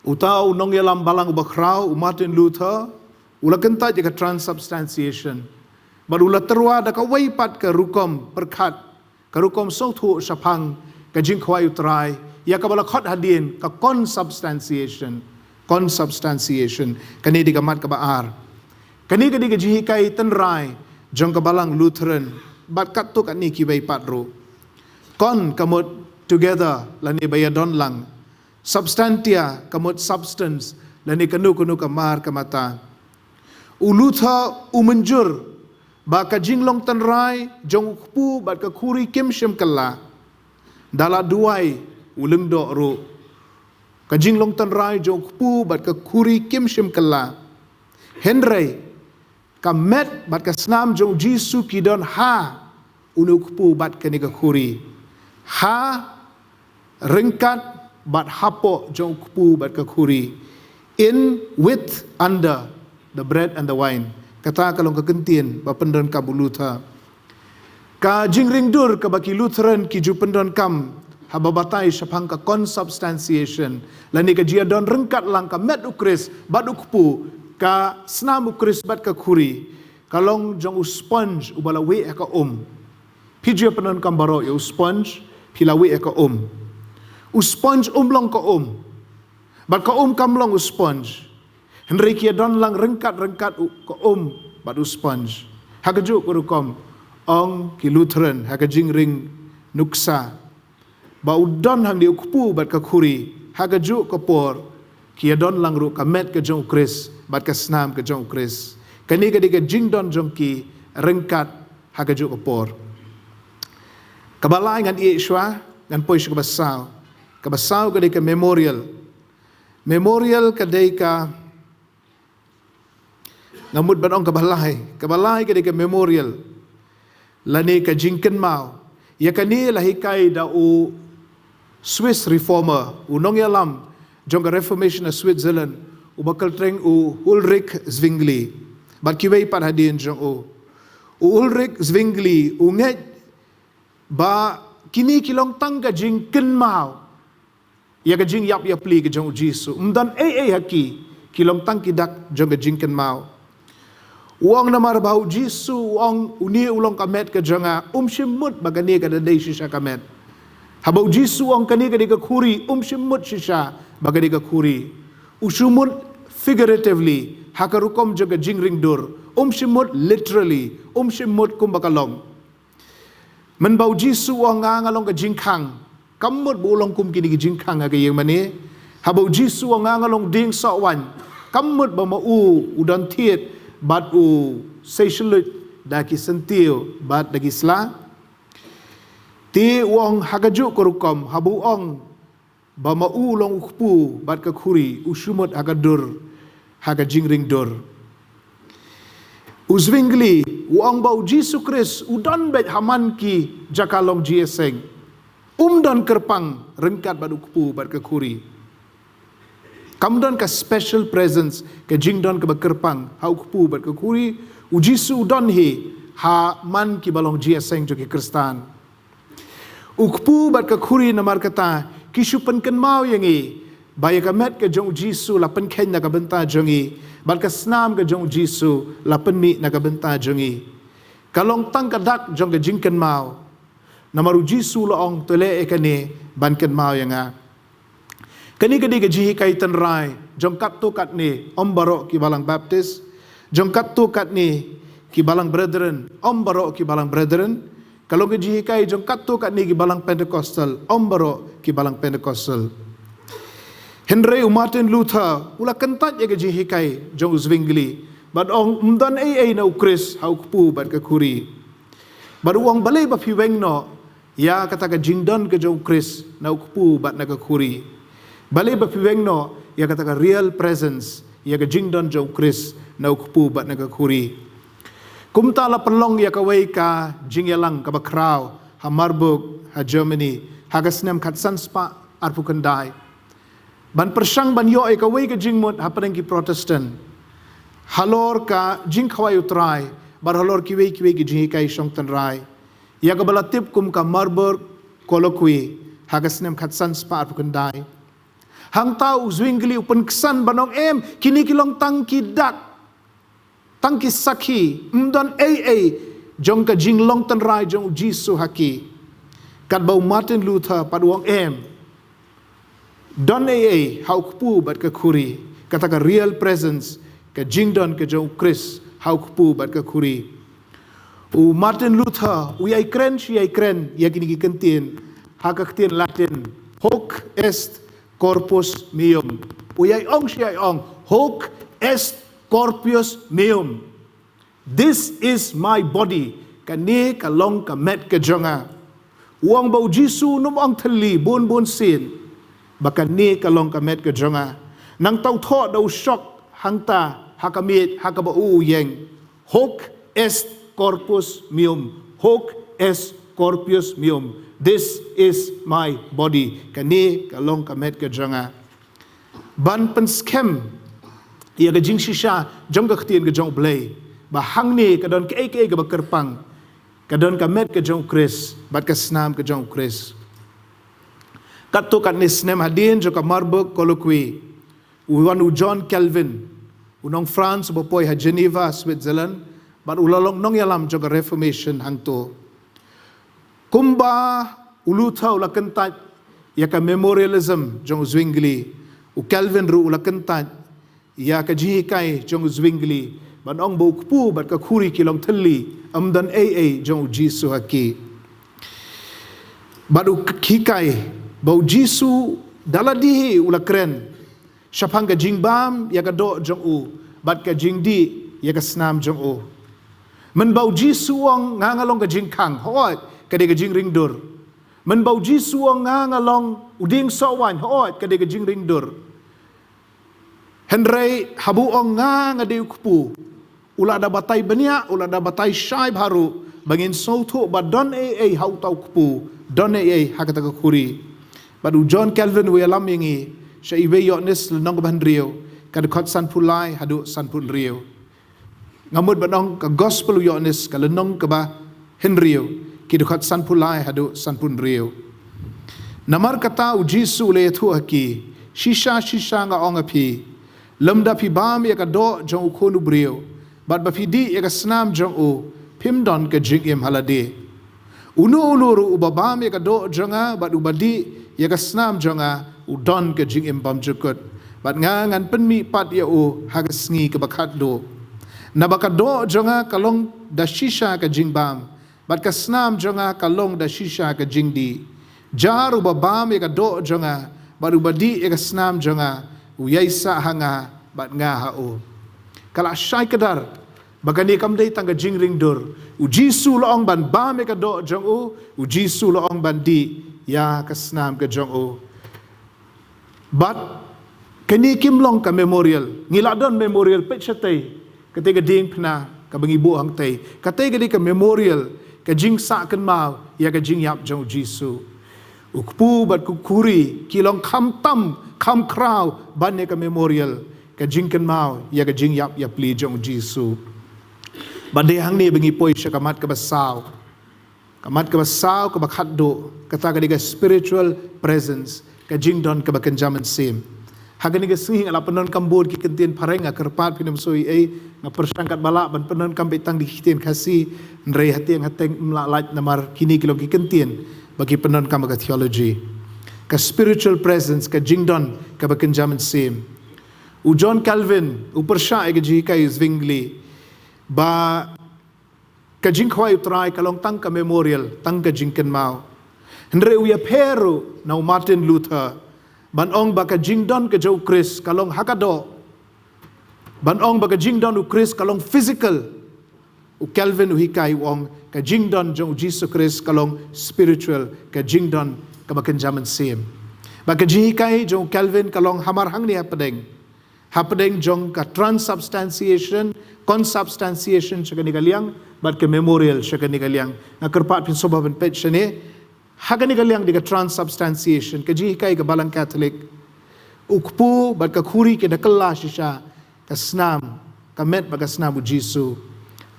Uta u nongïalam balang uba khraw, u Martin Luther, u la kyntait ïa ka transubstantiation bad u la tyrwa da kawei pat ka rukom pyrkhat, ka rukom sngewthuh shaphang ka jingkhawai u Trai, ïa kaba la khot hadien ka consubstantiation. Consubstantiation, kane dei ka mat kaba ar. Kane ka dei ka jinghikai tynrai jong ka balang Lutheran, bad katto katne kiwei pat ruh. Con ka mut together lane ba ïadon lang. Substantia ka mut substance lane kano kano ka mar ka mata. U Luther u mynjur ba ka jinglong tynrai jong u kpu bad ka khuri kim shym kylla. Da la duwai u lyngdoh ruh, ka jinglong tynrai jong u kpu bad ka khuri kim shym kylla. Hynrei ka met bad ka snam jong u Jisu ki don ha une u kpu bad kane ka khuri. Ha ryngkat bad hapoh jong u kpu bad ka khuri. In, with, under the bread and the wine. Kata ka long ka kyntien ba pyndonkam u Luther. Ka jingringdur kaba ki Lutheran ki ju pyndonkam haba batai shaphang ka consubstantiation, lane ka jingïadon ryngkat lang ka met u Khrist bad u kpu, ka snam u Khrist bad ka khuri, ka long jong u sponge uba la wieh ha ka um. Phi ju pyndonkam baroh ïa u sponge, phi la wieh ha ka um. U sponge um long ka um, bad ka um kam long u sponge. Hynrei ki ïadon lang ryngkat ryngkat u, ka um bad u sponge. Ha kajuh ka rukom, ong ki Lutheran ha ka jingring nuksa, ba u don hangne u kpu bad ka khuri, ha kajuh ka por ki ïadon lang ruh ka met ka jong u Khrist bad ka snam ka jong u Khrist. Kane ka dei ka jingdon jong ki ryngkat ha kajuh ka por. Kaba lai ngan ïeh shuwa, ngan poi sha kaba saw. Kaba saw ka dei ka memorial. Memorial ka dei ka, nga mut ban ong kaba lai, kaba lai ka dei ka memorial lane ka jingkynmaw. Ïa kane la hikai da u Swiss reformer, u nongïalam jong ka Reformation ha Switzerland, uba kyrteng u Ulrich Zwingli. Bad kiwei pat hadien jong u. U Ulrich Zwingli u ngeit ba kine ki long tang ka jingkynmaw ïa ka jingïap ïapli ka jong u Jisu. Ym don ei ei ha ki, ki long tang ki dak jong ka jingkynmaw. U ong namar ba u Jisu u ong, une u long ka met ka jong nga, um shym mut ba kane ka da dei shisha ka met. Haba u Jisu u ong kane ka dei ka khuri, um shym mut shisha ba ka dei ka khuri. U shu mut figuratively, ha ka rukom jong ka jingringdur. Um shym mut literally, um shym mut kumba ka long. Mynba u Jisu u ong nga, nga long ka jingkhang, kam mut ba u long kum kine ki jingkhang ha ka ïing mane. Haba u Jisu u ong nga, nga long dieng soh waiñ, kam mut ba ma u u don thied bad u sei shluit da ki syntiew bad da ki sla. Te u ong ha kajuh ka rukom, haba u ong ba ma u long u kpu bad ka khuri, u shu mut ha ka dur, ha ka jingringdur. U Zwingli u ong ba u Jisu Khrist u don beit ha man ki jaka long jingïaseng. Um don kyrpang ryngkat bad u kpu bad ka khuri. Kam don ka special presence, ka jingdon kaba kyrpang ha u kpu bad ka khuri. U Jisu u don hi ha man kiba long jingïaseng jong ki Khristan. U kpu bad ka khuri namar kata ki shu pynkynmaw ïa ngi ba ïa ka met ka jong u Jisu la pynkheiñ na ka bynta jong ngi, bad ka snam ka jong u Jisu la pynmih na ka bynta jong ngi. Ka long tang ka dak jong ka jingkynmaw. Namar u Jisu u la ong, to leh ïa kane ban kynmaw ïa nga. Kane ka dei ka jinghikai tynrai jong katto katne, ym baroh ki balang Baptist, jong katto katne ki balang Brethren, ym baroh ki balang Brethren. Ka long ka jinghikai jong katto katne ki balang Pentecostal, ym baroh ki balang Pentecostal. Hynrei u Martin Luther u la kyntait ïa ka jinghikai jong u Zwingli bad ong, ym don ei ei na u Khrist ha u kpu bad ka khuri. Bad u ong, balei ba phi weng noh ïa kata ka jingdon ka jong u Khrist na u kpu bad na ka khuri? Balei ba phi weng noh ïa kata ka real presence, ïa ka jingdon jong u Khrist na u kpu bad na ka khuri? Kumta la pynlong ïa kawei ka jingïalang kaba khraw ha Marburg, ha Germany, ha ka snem khatsan spah arphew khyndai, ban pyrshang ban ïoh ïa kawei ka jingmut hapdeng ki Protestant halor ka jingkhawai u Trai bad halor kiwei kiwei ki jinghikai shong tynrai, ïa kaba la tip kum ka Marburg Colloquy, ha ka snem khatsan spah arphew khyndai. Hangta u Zwingli u pynksan ban ong, em, kine ki long tang ki dak, tang ki sakhi, ym don ei ei jong ka jinglong tynrai jong u Jisu ha ki. Katba u Martin Luther pat u ong, em, don ei ei ha u kpu bad ka khuri, kata ka real presence, ka jingdon ka jong u Khrist ha u kpu bad ka khuri. U Martin Luther u ïai kren shi ïai kren ïa kine ki kyntien ha ka ktien Latin, hoc est corpus meum. U ïai ong shi ïai ong, hoc est corpus meum. This is my body. Kane ka long ka met ka jong nga. U ong ba u Jisu um ong thylli bun bun sien ba kane ka long ka met ka jong nga. Nangta u thoh da u shok hangta ha ka miej ha kaba u ïeng, hoc est corpus meum, hoc est corpus meum. This is my body. Kane ka long ka met ka jong nga. Ban pynskhem ïa ka jingshisha jong ka ktien ka jong u Blei, ba hangne ka don kaei kaei kaba kyrpang, ka don ka met ka jong u Khrist bad ka snam ka jong u Khrist. Katto katne snem hadien jong ka Marburg Colloquy, u wan u John Calvin, u nong France uba poi ha Geneva, Switzerland, bad u la long nongïalam jong ka Reformation hangto. Kumba u Luther u la kyntait ïa ka memorialism jong u Zwingli, u Calvin ruh u la kyntait ïa ka jinghikai jong u Zwingli ban ong ba u kpu bad ka khuri ki long thylli, ym don ei ei jong u Jisu ha ki. Bad u hikai ba u Jisu da lade hi u la kren shaphang ka jingbam ïa ka doh jong u bad ka jingdih ïa ka snam jong u. Mynba u Jisu u ong, nga nga long ka jingkhang, hooid, ka dei ka jingringdur. Mynba u Jisu u ong, nga nga long u dieng soh waiñ, hooid, ka dei ka jingringdur. Hynrei haba u ong, nga nga dei u kpu, u la da batai bniah, u la da batai shai bha ruh ba ngin sngewthuh ba don ei ei ha uta u kpu, don ei ei ha kata ka khuri. Bad u John Calvin u ïalam ïa ngi sha Iwei Ïoannis lynnong kaba hynriew, ka dkhot sanphew lai haduh sanphew hynriew. Nga mut ban ong ka Gospel u Ïoannis, ka lynnong kaba hynriew, ki dkhot sanphew lai haduh sanphew hynriew. Namar kata u Jisu u la ïathuh ha ki, shisha shisha nga ong ha phi, lymda phi bam ïa ka doh jong u Khun u briew bad ba phi dih ïa ka snam jong u, phim don ka jingim ha lade. Uno uno ruh uba bam ïa ka doh jong nga bad uba dih ïa ka snam jong nga, u don ka jingim bymjukut, bad nga ngan pynmih pat ïa u ha ka sngi kaba khatduh. Naba ka doh jong nga ka long da shisha ka jingbam, bad ka snam jong nga ka long da shisha ka jingdih. Jar uba bam ïa ka doh jong nga bad uba dih ïa ka snam jong nga, u ïaisah ha nga bad nga ha u. Ka la shai kdar ba kane kam dei tang ka jingringdur. U Jisu u la ong ban bam ïa ka doh jong u, u Jisu u la ong ban dih ïa ka snam ka jong u. Bad kane kim long ka memorial. Ngi la don memorial peit shatei, katei ka diengphna kaba ngi buh hangtei. Katei ka dei ka memorial, ka jingsah kynmaw ïa ka jingïap jong u Jisu. U kpu bad ka khuri ki long kham tam kham khraw ban ïa ka memorial, ka jingkynmaw ïa ka jingïap ïapli jong u Jisu. Bad dei hangne ba ngi poi sha ka mat kaba saw. Ka mat kaba saw kaba khatduh, kata ka dei ka spiritual presence, ka jingdon kaba kynja mynsiem. Ha kane ka sngi nga la pyndonkam bun ki kyntien phareng, nga kyrpad phin ym soi ei, nga pyrshang katba lah ban pyndonkam beit tang da ki kyntien Khasi, hynrei hatieng hateng ym lah lait namar kine ki long ki kyntien ba ki pyndonkam ha ka theology. Ka spiritual presence, ka jingdon kaba kynja mynsiem. U John Calvin u pyrshah ïa ka jinghikai u Zwingli ba ka jingkhawai U Trai ka long tang ka memorial, tang ka jingkynmaw. Hynrei u ïapher ruh na u Martin Luther ban ong ba ka jingdon ka jong u Khrist ka long ha ka doh. Ban ong ba ka jingdon u Khrist ka long physical. U Calvin u hikai u ong ka jingdon jong u Jisu Khrist ka long spiritual, ka jingdon kaba kynja mynsiem. Ba ka jinghikai jong u Calvin ka long hamar hangne hapdeng. Hapdeng jong ka transubstantiation, consubstantiation sha kane ka liang, bad ka memorial sha kane ka liang. Nga kyrpad phin sngewbha ban peit shane. Ha kane ka liang de ka transubstantiation, ka jinghikai ka Balang Katholik. U kpu bad ka khuri ki da kylla shisha ka snam, ka met bad ka snam u Jisu.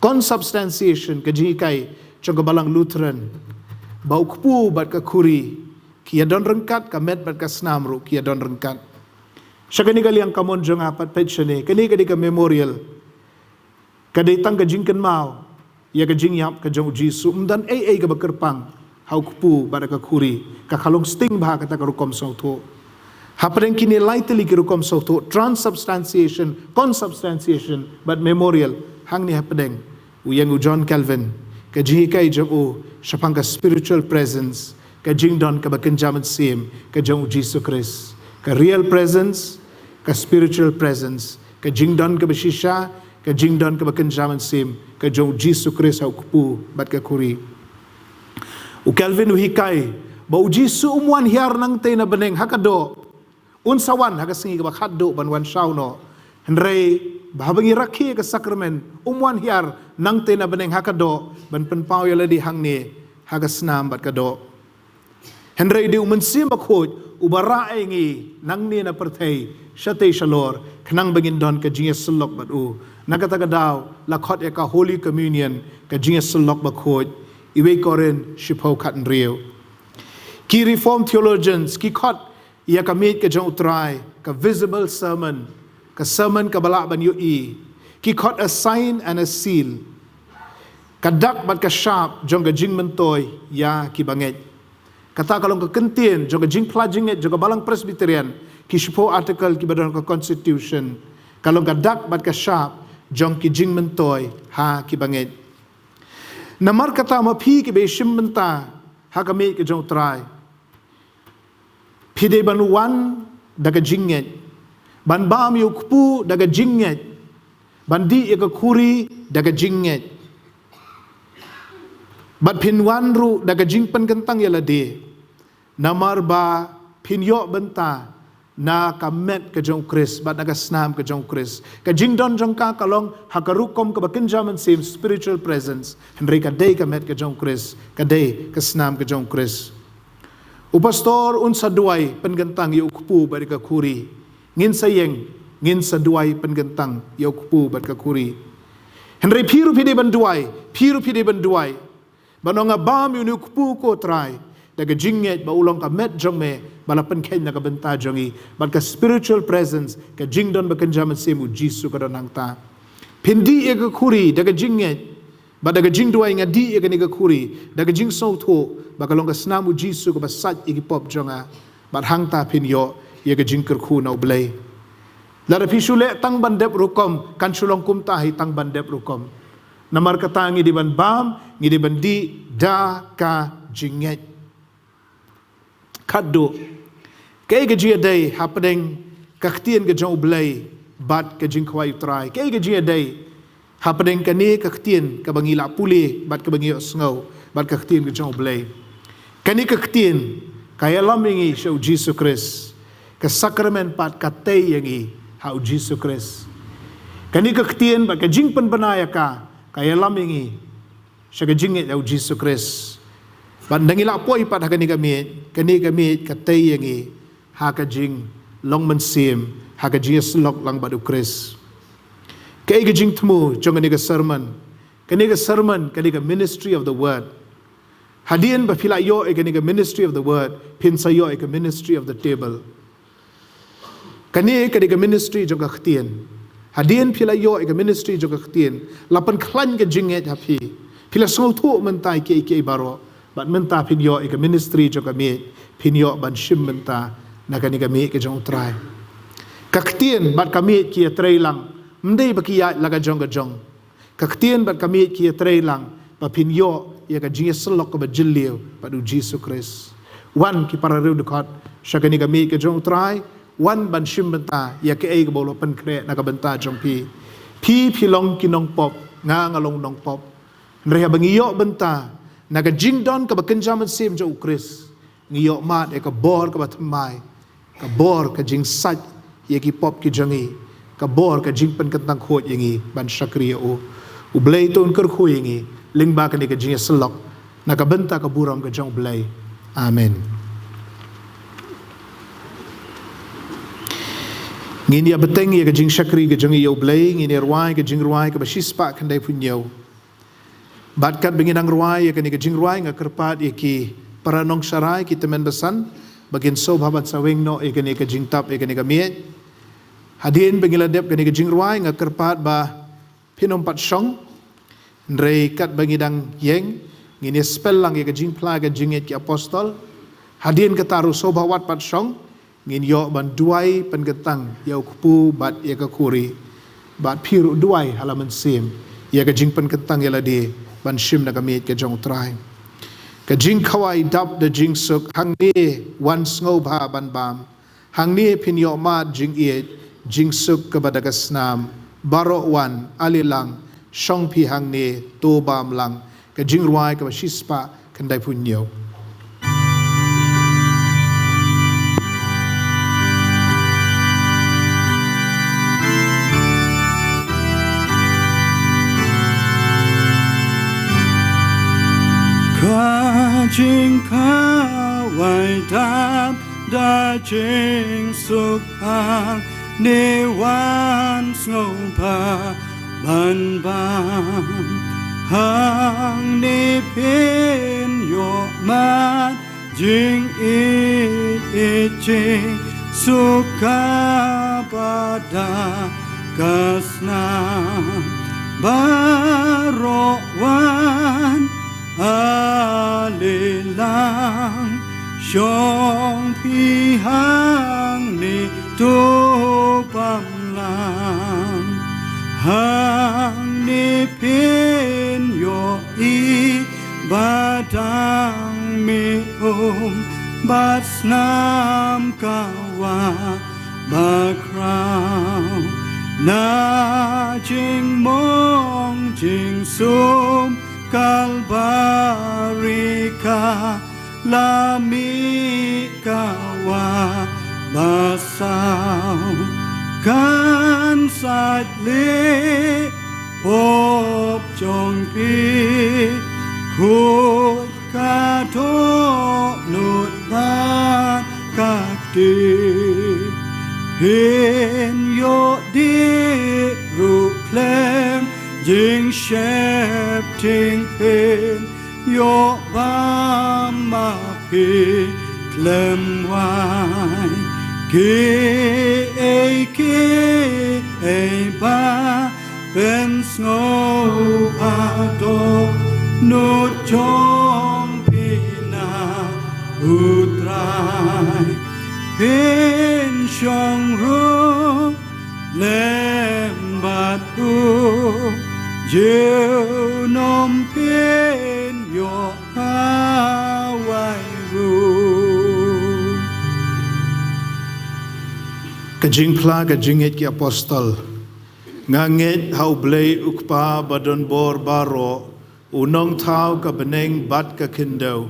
Consubstantiation, ka jinghikai jong ka Balang Lutheran. Ba u kpu bad ka khuri ki ïadon ryngkat, ka met bad ka snam ruh ki ïadon ryngkat. Sha kane ka liang ka mon jong nga pat peit shane, kane ka dei ka memorial. Ka dei tang ka jingkynmaw ïa ka jingïap ka jong u Jisu, ym don ei ei kaba kyrpang ha u kpu bad ka khuri, ka kha long sting bha kata ka rukom sngewthuh. Hapdeng kine lai tylli ki rukom sngewthuh, transubstantiation, consubstantiation, bad memorial, hangne hapdeng u ïeng u John Calvin, ka jinghikai jong u shaphang ka spiritual presence, ka jingdon kaba kynja mynsiem ka jong u Jisu Khrist. Ka real presence, ka spiritual presence, ka jingdon kaba shisha, ka jingdon kaba kynja mynsiem ka jong u Jisu Khrist ha u kpu bad ka khuri. U Calvin u hikai ba u Jisu um wan hiar nangtei na bneng ha ka doh. Un sa wan ha ka sngi kaba khatduh ban wan shaw noh. Hynrei ba haba ngi rakhe ka sakramen, um wan hiar nangtei na bneng ha ka doh ban pynpaw ïa lade hangne ha ka snam bad ka doh. Hynrei dei u Mynsiem Bakhuid uba rah ïa ngi nangne na pyrthei shatei shalor, khnang ba ngin don ka jingïasyllok bad u. Na kata ka daw la khot ïa ka Holy Communion, ka jingïasyllok bakhuid. Iwei Korinth shiphew khathynriew. Ki Reformed theologians ki khot ïa ka miej ka jong u Trai ka visible sermon, ka sermon kaba lah ban ïohi. Ki khot a sign and a seal, ka dak bad ka shap jong ka jingmyntoi ïa ki bangeit. Kata ka long ka kyntien jong ka jingphla jingngeit jong ka Balang Presbyterian, ki shiphew article kiba don ka constitution. Ka long ka dak bad ka shap jong ki jingmyntoi ha ki bangeit. Namar kata ma phi kiba ïashim bynta ha ka miej ka jong u Trai, phi dei ban wan da ka jingngeit, ban bam ïa u kpu da ka jingngeit, ban dih ïa ka khuri da ka jingngeit. Bad phin wan ruh da ka jingpynkyntang ïa lade. Namar ba phin ïoh bynta na ka met ka jong u Khrist bad na ka snam ka jong u Khrist. Ka jingdon jong ka ka long ha ka rukom kaba kynja mynsiem, spiritual presence. Hynrei ka dei ka met ka jong u Khrist, ka dei ka snam ka jong u Khrist. U pastor un sa duwai pynkyntang ïa u kpu bad ïa ka khuri. Ngin sa ïeng, ngin sa duwai pynkyntang ïa u kpu bad ka khuri. Hynrei phi ruh phi dei ban duwai, phi ruh phi dei ban duwai. Ban ong nga bam ïa une u kpu ko Trai da ka jingngeit ba u long ka met jong me ba la pynkheiñ na ka bynta jong ngi. Bad ka spiritual presence, ka jingdon ba kynja mynsiem u Jisu ka don hangta. Phin dih ïa ka khuri da ka jingngeit bad da ka jingduwai, nga dih ïa kane ka khuri da ka jingsngewthuh ba ka long ka snam u Jisu kaba sait ïa ki pop jong nga. Bad hangta phin ïoh ïa ka jingkyrkhu na u Blei. Lada phi shu leh tang ban dep rukom, kan shu long kumta hi tang ban dep rukom. Namar kata ngi dei ban bam, ngi dei ban dih da ka jingngeit. Khatduh, kaei ka jingïadei hapdeng ka ktien ka jong u Blei bad ka jingkhawai u Trai? Kaei ka jingïadei hapdeng kane ka ktien kaba ngi la pule bad kaba ngi ïohsngew bad ka ktien ka jong u Blei? Kane ka ktien ka ïalam ïa ngi sha u Jisu Khrist. Ka sakramen pat ka tei ïa ngi ha u Jisu Khrist. Kane ka ktien bad ka jingpynbna ïa ka, ka ïalam ïa ngi sha ka jingngeit ïa u Jisu Khrist. Bad nda ngi la poi pat ha kane ka miej, kane ka miej ka tei ïa ngi ha ka jinglong mynsiem, ha ka jingïasyllok lang bad u Khrist. Kaei ka jingthmu jong kane ka sermon? Kane ka sermon ka dei ka ministry of the word. Hadien ba phi la ïoh ïa kane ka ministry of the word, phin sa ïoh ïa ka ministry of the table. Kane ka dei ka ministry jong ka ktien. Hadien phi la ïoh ïa ka ministry jong ka ktien, la pynkhlaiñ ka jingngeit ha phi. Phi la sngewthuh mynta ïa kiei kiei baroh. Bad mynta phin ïoh ïa ka ministry jong ka miej, phin ïoh ban shim bynta na kane ka miej ka jong U Trai. Ka ktien bad ka miej ki ïatrei lang, ym dei ba ki ïaid la ka jong ka jong. Ka ktien bad ka miej ki ïatrei lang, ba phin ïoh ïa ka jingïasyllok kaba jylliew bad U Jisu Khrist. Wan ki para riewdkhot sha kane ka miej ka jong U Trai, wan ban shim bynta ïa kaei kaba u la pynkhreh na ka bynta jong phi. Phi phi long ki nongpop, nga nga long nongpop. Hynrei haba ngi ïoh bynta na ka jingdon kaba kynja mynsiem jong U Khrist, ngi ïoh mad ïa ka bor kaba thymmai, ka bor ka jingsait ïa ki pop ki jong ngi, ka bor ka jingpynkyntang khuid ïa ngi ban shakri ïa U. U Blei to un kyrkhu ïa ngi lyngba kane ka jingïasyllok, na ka bynta ka burom ka jong U Blei. Amen. Ngin ïa bteng ïa ka jingshakri ka jong ngi ïa U Blei, ngin ïa rwai ka jingrwai kaba shispah khyndaiphew hynñiew. Bad katba ngi dang rwai ïa kane ka jingrwai, nga kyrpad ïa ki para nongsharai, ki tymmen basan, ba kin sngewbha ban sa weng noh ïa kane ka jingtap ïa kane ka miej. Hadien ba ngi la dep kane ka jingrwai, nga kyrpad ba phin ym pat shong. Hynrei katba ngi dang ïeng, ngin ïa spell lang ïa ka jingphla ka jingngeit ki apostol. Hadien kata ruh sngewbha wat pat shong, ngin ïoh ban duwai pynkyntang ïa U Kpu bad ïa ka Khuri. Bad phi ruh duwai ha la mynsiem ïa ka jingpynkyntang ïa lade ban shim na ka miej ka jong U Trai. Ka jingkhawai dap da jingsuk, hangne wan sngewbha ban bam. Hangne phin ïoh mad jingïeit, jingsuk kaba da ka snam. Baroh wan, ale lang, shong phi hangne, to bam lang. Ka jingrwai kaba shispah khyndaiphew hynñiew. Ka jingkhawai dap da jingsuk, hangne wan sngewbha ban bam. Hangne phin ïoh mad jingïeit, jingsuk kaba da ka snam. Baroh wan, ale lang, shong phi hangne, to bam lang. Hangne phin ïohi ba dang mih um bad snam ka wah bakhraw. Na jingmong jingsum Kalbari ka la mih ka wah basaw. Kan sait leh pop jong phi, khuid ka dohnud bad ka kti. Phin ïoh dih ruh khlem jingsheptieng, phin ïoh bam ma phi khlem wai. Kiei kiei ba pynsngewbha, dohnud jong phi na U Trai. Phin shong ruh lem bad u, junom phin ïoh khawai ruh. Ka jingphla ka jingngeit ki apostol. Nga ngeit ha U Blei U Kpa badonbor baroh, U Nongthaw ka bneng bad ka khyndew,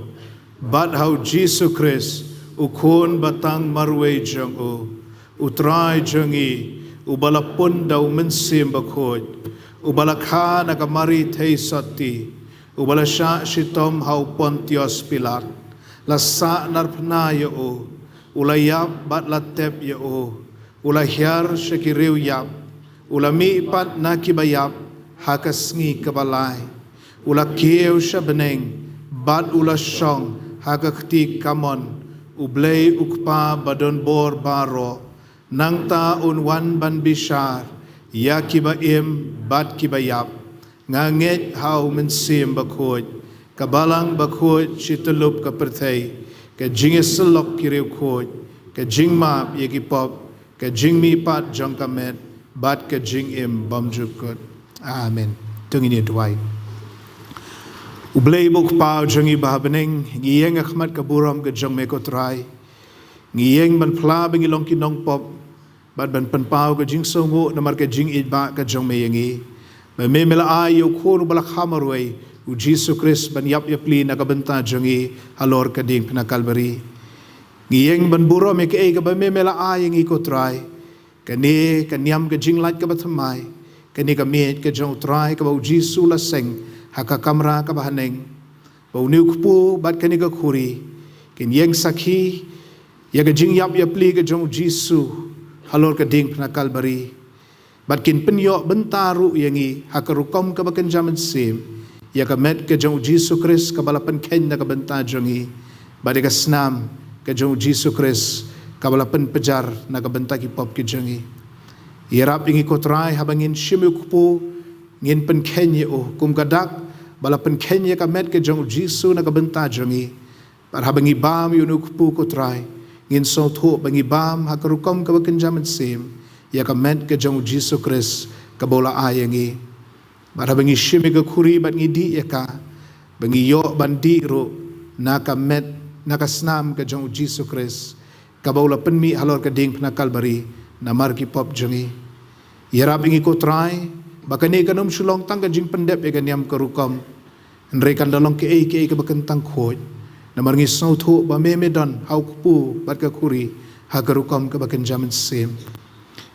bad ha U Jisu Khrist, U Khun batang marwei jong u, U Trai jong ngi, uba la pun da U Mynsiem Bakhuid, uba la kha na ka Mari theisotti, uba la shah shitom ha u Pontius Pilat, la sahnarphna ïa u, u la ïap bad la tep ïa u, u la hiar sha ki riewïap, u la mihpat na kiba ïap ha ka sngi kaba lai, u la kiew sha bneng, bad u la shong ha ka kti kamon U Blei U Kpa badonbor baroh. Nangta un wan ban bishar ïa kiba im bad kiba ïap. Nga ngeit ha U Mynsiem Bakhuid, ka Balang Bakhuid shi tyllup ka pyrthei, ka jingïasyllok ki riewkhuid, ka jingmap ïa ki pop, ka jingmihpat jong ka met, bad ka jingim bymjukut. Amen. To ngin ïa duwai. U Blei bad U Kpa jong ngi ba ha bneng, ngi ïeng ha khmat ka burom ka jong me ko Trai. Ngi ïeng ban phla ba ngi long ki nongpop, bad ban pynpaw ka jingsngewnguh namar ka jingïeit ba ka jong me ïa ngi. Ba me me la ai ïa u Khun uba la kha marwei, U Jisu Khrist, ban ïap ïapli na ka bynta jong ngi halor ka diengphna Kalbari. Ngi ïeng ban burom ïa kaei kaba me me la ai ïa ngi ko Trai. Kane ka niam ka jinglait kaba thymmai, kane ka miej ka jong U Trai kaba U Jisu la seng ha ka kamra kaba haneng. Ba une u kpu bad kane ka khuri kin ïeng sakhi ïa ka jingïap ïapli ka jong U Jisu halor ka diengphna Kalbari. Bad kin pynïoh bynta ruh ïa ngi ha ka rukom kaba kynja mynsiem ïa ka met ka jong U Jisu Khrist kaba la pynkheiñ na ka bynta jong ngi, bad ïa ka snam ka jong U Jisu Khrist kaba la pynpjar na ka bynta ki pop ki jong ngi. Ïarap ïa ngi ko Trai haba ngin shim ïa u kpu, ngin pynkheiñ ïa u kum ka dak ba la pynkheiñ ïa ka met ka jong U Jisu na ka bynta jong ngi. Bad haba ngi bam ïa une u kpu ko Trai, ngin sngewthuh ba ngi bam ha ka rukom kaba kynja mynsiem ïa ka met ka jong U Jisu Khrist kaba u la ai ïa ngi. Bad haba ngi shim ïa ka khuri bad ngi dih ïa ka, ba ngi ïoh ban dih ruh na ka met, na ka snam ka jong U Jisu Khrist kaba u la pynmih halor ka diengphna Kalbari namar ki pop jong ngi. Ïarap ïa ngi ko Trai ba kane kan ym shu long tang ka jingpyndep ïa ka niam ka rukom, hynrei kan da long kaei kaei kaba kyntang khuid. Namar ngi sngewthuh ba me me don ha u kpu bad ka khuri ha ka rukom kaba kynja mynsiem.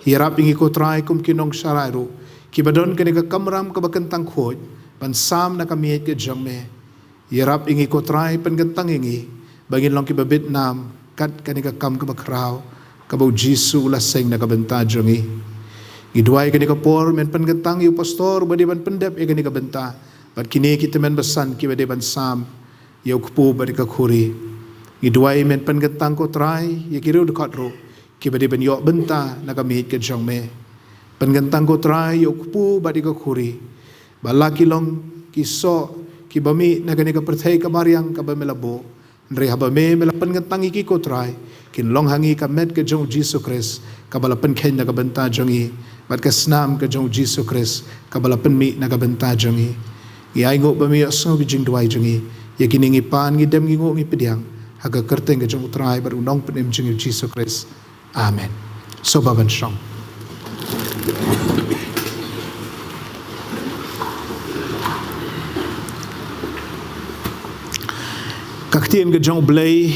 Ïarap ïa ngi ko Trai kum ki nongsharai ruh kiba don kane ka kamram kaba kyntang khuid ban sam na ka miej ka jong me. Ïarap ïa ngi ko Trai, pynkyntang ïa ngi ba ngin long kiba bit nam kat kane ka kam kaba khraw kaba U Jisu u la seng na ka bynta jong ngi. Ngi duwai kane ka por men pynkyntang ïa u pastor ba dei ban pyndep ïa kane ka bynta, bad kine ki tymmen basan kiba dei ban sam ïa u kpu bad ïa ka khuri. Ngi duwai men pynkyntang ko Trai ïa ki riewdkhot ruh kiba dei ban ïoh bynta na ka miej ka jong me. Pynkyntang ko Trai ïa u kpu bad ïa ka khuri, ba la ki long ki soh kiba mih na kane ka pyrthei ka mariang kaba me la buh, hynrei haba me me la pynkyntang ïa ki ko Trai, kin long ha ngi ka met ka jong U Jisu Khrist kaba la pynkheiñ na ka bynta jong ngi, bad ka snam ka jong U Jisu Khrist kaba la pynmih na ka bynta jong ngi. Ngi ainguh ba me ïohsngew ki jingduwai jong ngi. Ïa kine ngi pan, ngi dem, ngi nguh, ngi pdiang ha ka kyrteng ka jong U Trai bad U Nongpynim jong ngi U Jisu Khrist. Amen. Sngewbha ban shong. Ka ktien ka jong U Blei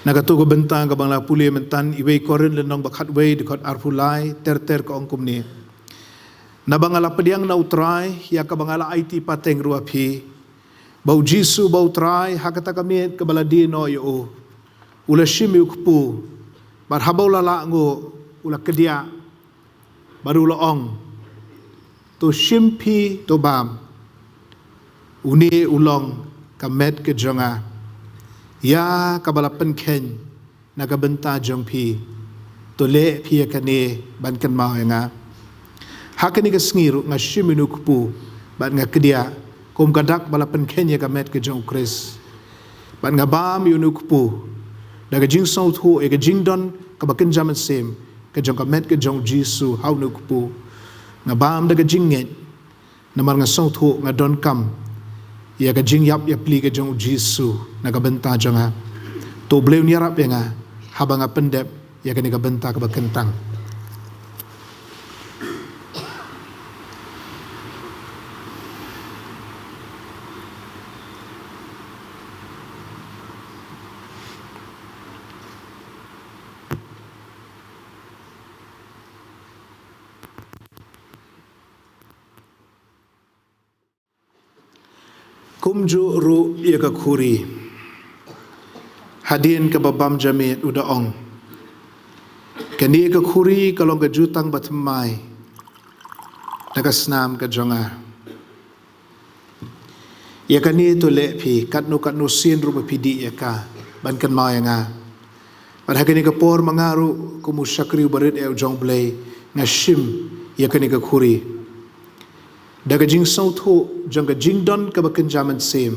na kato ka bynta kaba nga la pule mynta, Iwei Korinth lynnong ba khatwei, dkhot arphew lai ter ter, ka ong kumne: Naba nga la pdiang na U Trai ïa kaba nga la aiti pateng ruh ha phi, ba U Jisu uba U Trai, ha kata ka miej kaba la die noh ïa u, u la shim ïa u kpu, bad haba u la lah nguh, u la kdiah, bad u la ong: To shim phi, to bam, une u long ka met ka jong nga, ïa kaba la pynkheiñ na ka bynta jong phi. To leh phi ïa kane ban kynmaw ïa nga. Ha kane ka sngi ruh nga shim ïa une u kpu bad nga kdiah, kum ka dak ba la pynkheiñ ïa ka met ka jong U Khrist. Bad nga bam ïa une u kpu da ka jingsngewthuh ïa ka jingdon kaba kynja mynsiem ka jong ka met ka jong U Jisu ha une u kpu. Nga bam da ka jingngeit, namar nga sngewthuh nga donkam ïa ka jingïap ïapli ka jong U Jisu na ka bynta jong nga. To U Blei un ïarap ïa nga haba nga pyndep ïa kane ka bynta kaba kyntang. Kumjuh ruh ïa ka khuri, hadien kaba bam ja miet, u da ong: Kane ka khuri ka long ka jutang bathymmai na ka snam ka jong nga. Ïa kane to leh phi katno katno sien ruh ba phi dih ïa ka, ban kynmaw ïa nga. Bad ha kane ka por ma nga ruh kum u shakri uba rit eh u jong U Blei, nga shim ïa kane ka khuri da ka jingsngewthuh jong ka jingdon kaba kynja mynsiem,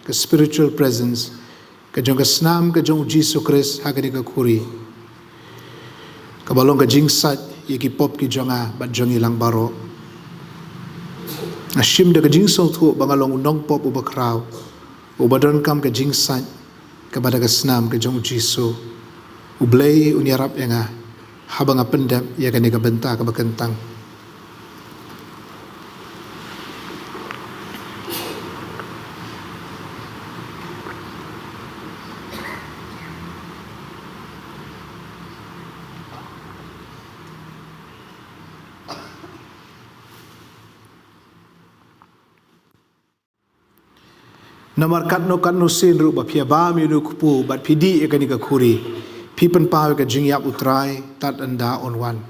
ka spiritual presence ka jong ka snam ka jong U Jisu Khrist ha kane ka khuri, kaba long ka jingsait ïa ki pop ki jong nga bad jong ngi lang baroh. Nga shim da ka jingsngewthuh ba nga long u nongpop uba khraw, uba donkam ka jingsait kaba da ka snam ka jong U Jisu. U Blei un ïarap ïa nga haba nga pyndep ïa kane ka bynta kaba kyntang. Namar katno katno sien ruh ba phi ïa bam ïa une u kpu bad phi dih ïa kane ka khuri, phi pynpaw ïa ka jingïap U Trai tad ynda un wan.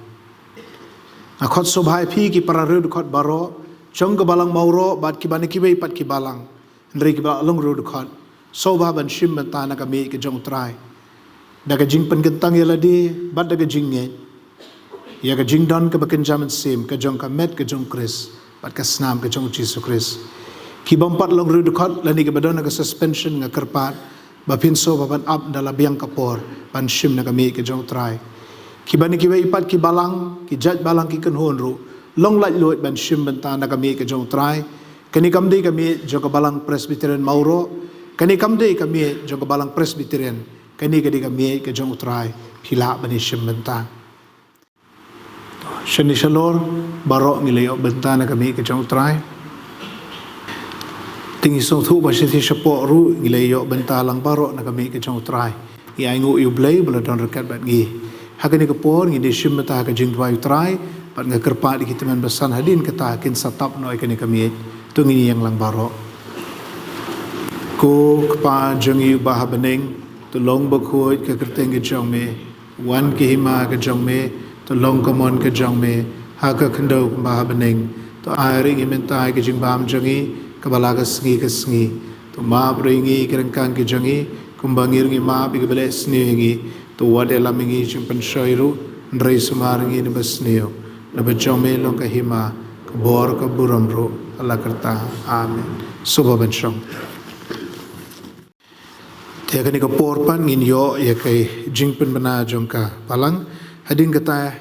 Nga khot sngewbha ïa phi ki para riewdkhot baroh jong ka balang Mawroh bad kiba na kiwei pat ki balang, hynrei kiba long riewdkhot, sngewbha ban shim bynta na ka miej ka jong U Trai da ka jingpynkyntang ïa lade bad da ka jingngeit ïa ka jingdon kaba kynja mynsiem ka jong ka met ka jong U Khrist bad ka snam ka jong U Jisu Khrist. Ki bym pat long riewdkhot lane kiba don ha ka suspension, nga kyrpad ba phin sngewbha ban ap da la biang ka por ban shim na ka miej ka jong U Trai. Kiba na kiwei pat ki balang, ki jait balang ki kynhun ruh, long laitluid ban shim bynta na ka miej ka jong U Trai. Kane kam dei ka miej jong ka balang Presbyterian Mawroh. Kane kam dei ka miej jong ka balang Presbyterian. Kane ka dei ka miej ka jong U Trai. Phi lah ban ïa shim bynta. Shane shalor baroh ngi la ïoh bynta na ka miej ka jong U Trai. Te ngi sngewthuh ba shathie shapoh ruh ngi la ïoh bynta lang baroh na ka miej ka jong U Trai. Ngi ainguh ïa U Blei ba la don ryngkat bad ngi. Ha kane ka por ngin ïa shim bynta ha ka jingduwai U Trai bad nga kyrpad ïa ki tymmen basan hadien kata kin sa tap noh ïa kane ka miej. To ngin ïeng lang baroh. Ko Kpa jong ngi uba ha bneng, to long bakhuid ka kyrteng ka jong me. Wan ka hima ka jong me, to long ka mon ka jong me, ha ka khyndew kumba ha bneng. To ai ruh ïa ngi mynta ka jingbam jong ngi kaba la ka sngi ka sngi. To map ruh ïa ngi ki ryngkang ki jong ngi, kumba ngi ruh ngi map ïa kiba leh sniew ïa ngi. To wat ïalam ïa ngi jingpynshoi ruh, hynrei sumar ïa ngi na basniew. Naba jong me long ka hima, ka bor, ka burom ruh hala karta. Amen. Sngewbha ban shong. Te ha kane ka por pat ngin ïoh ïa ka jingpynbna jong ka balang. Hadien kata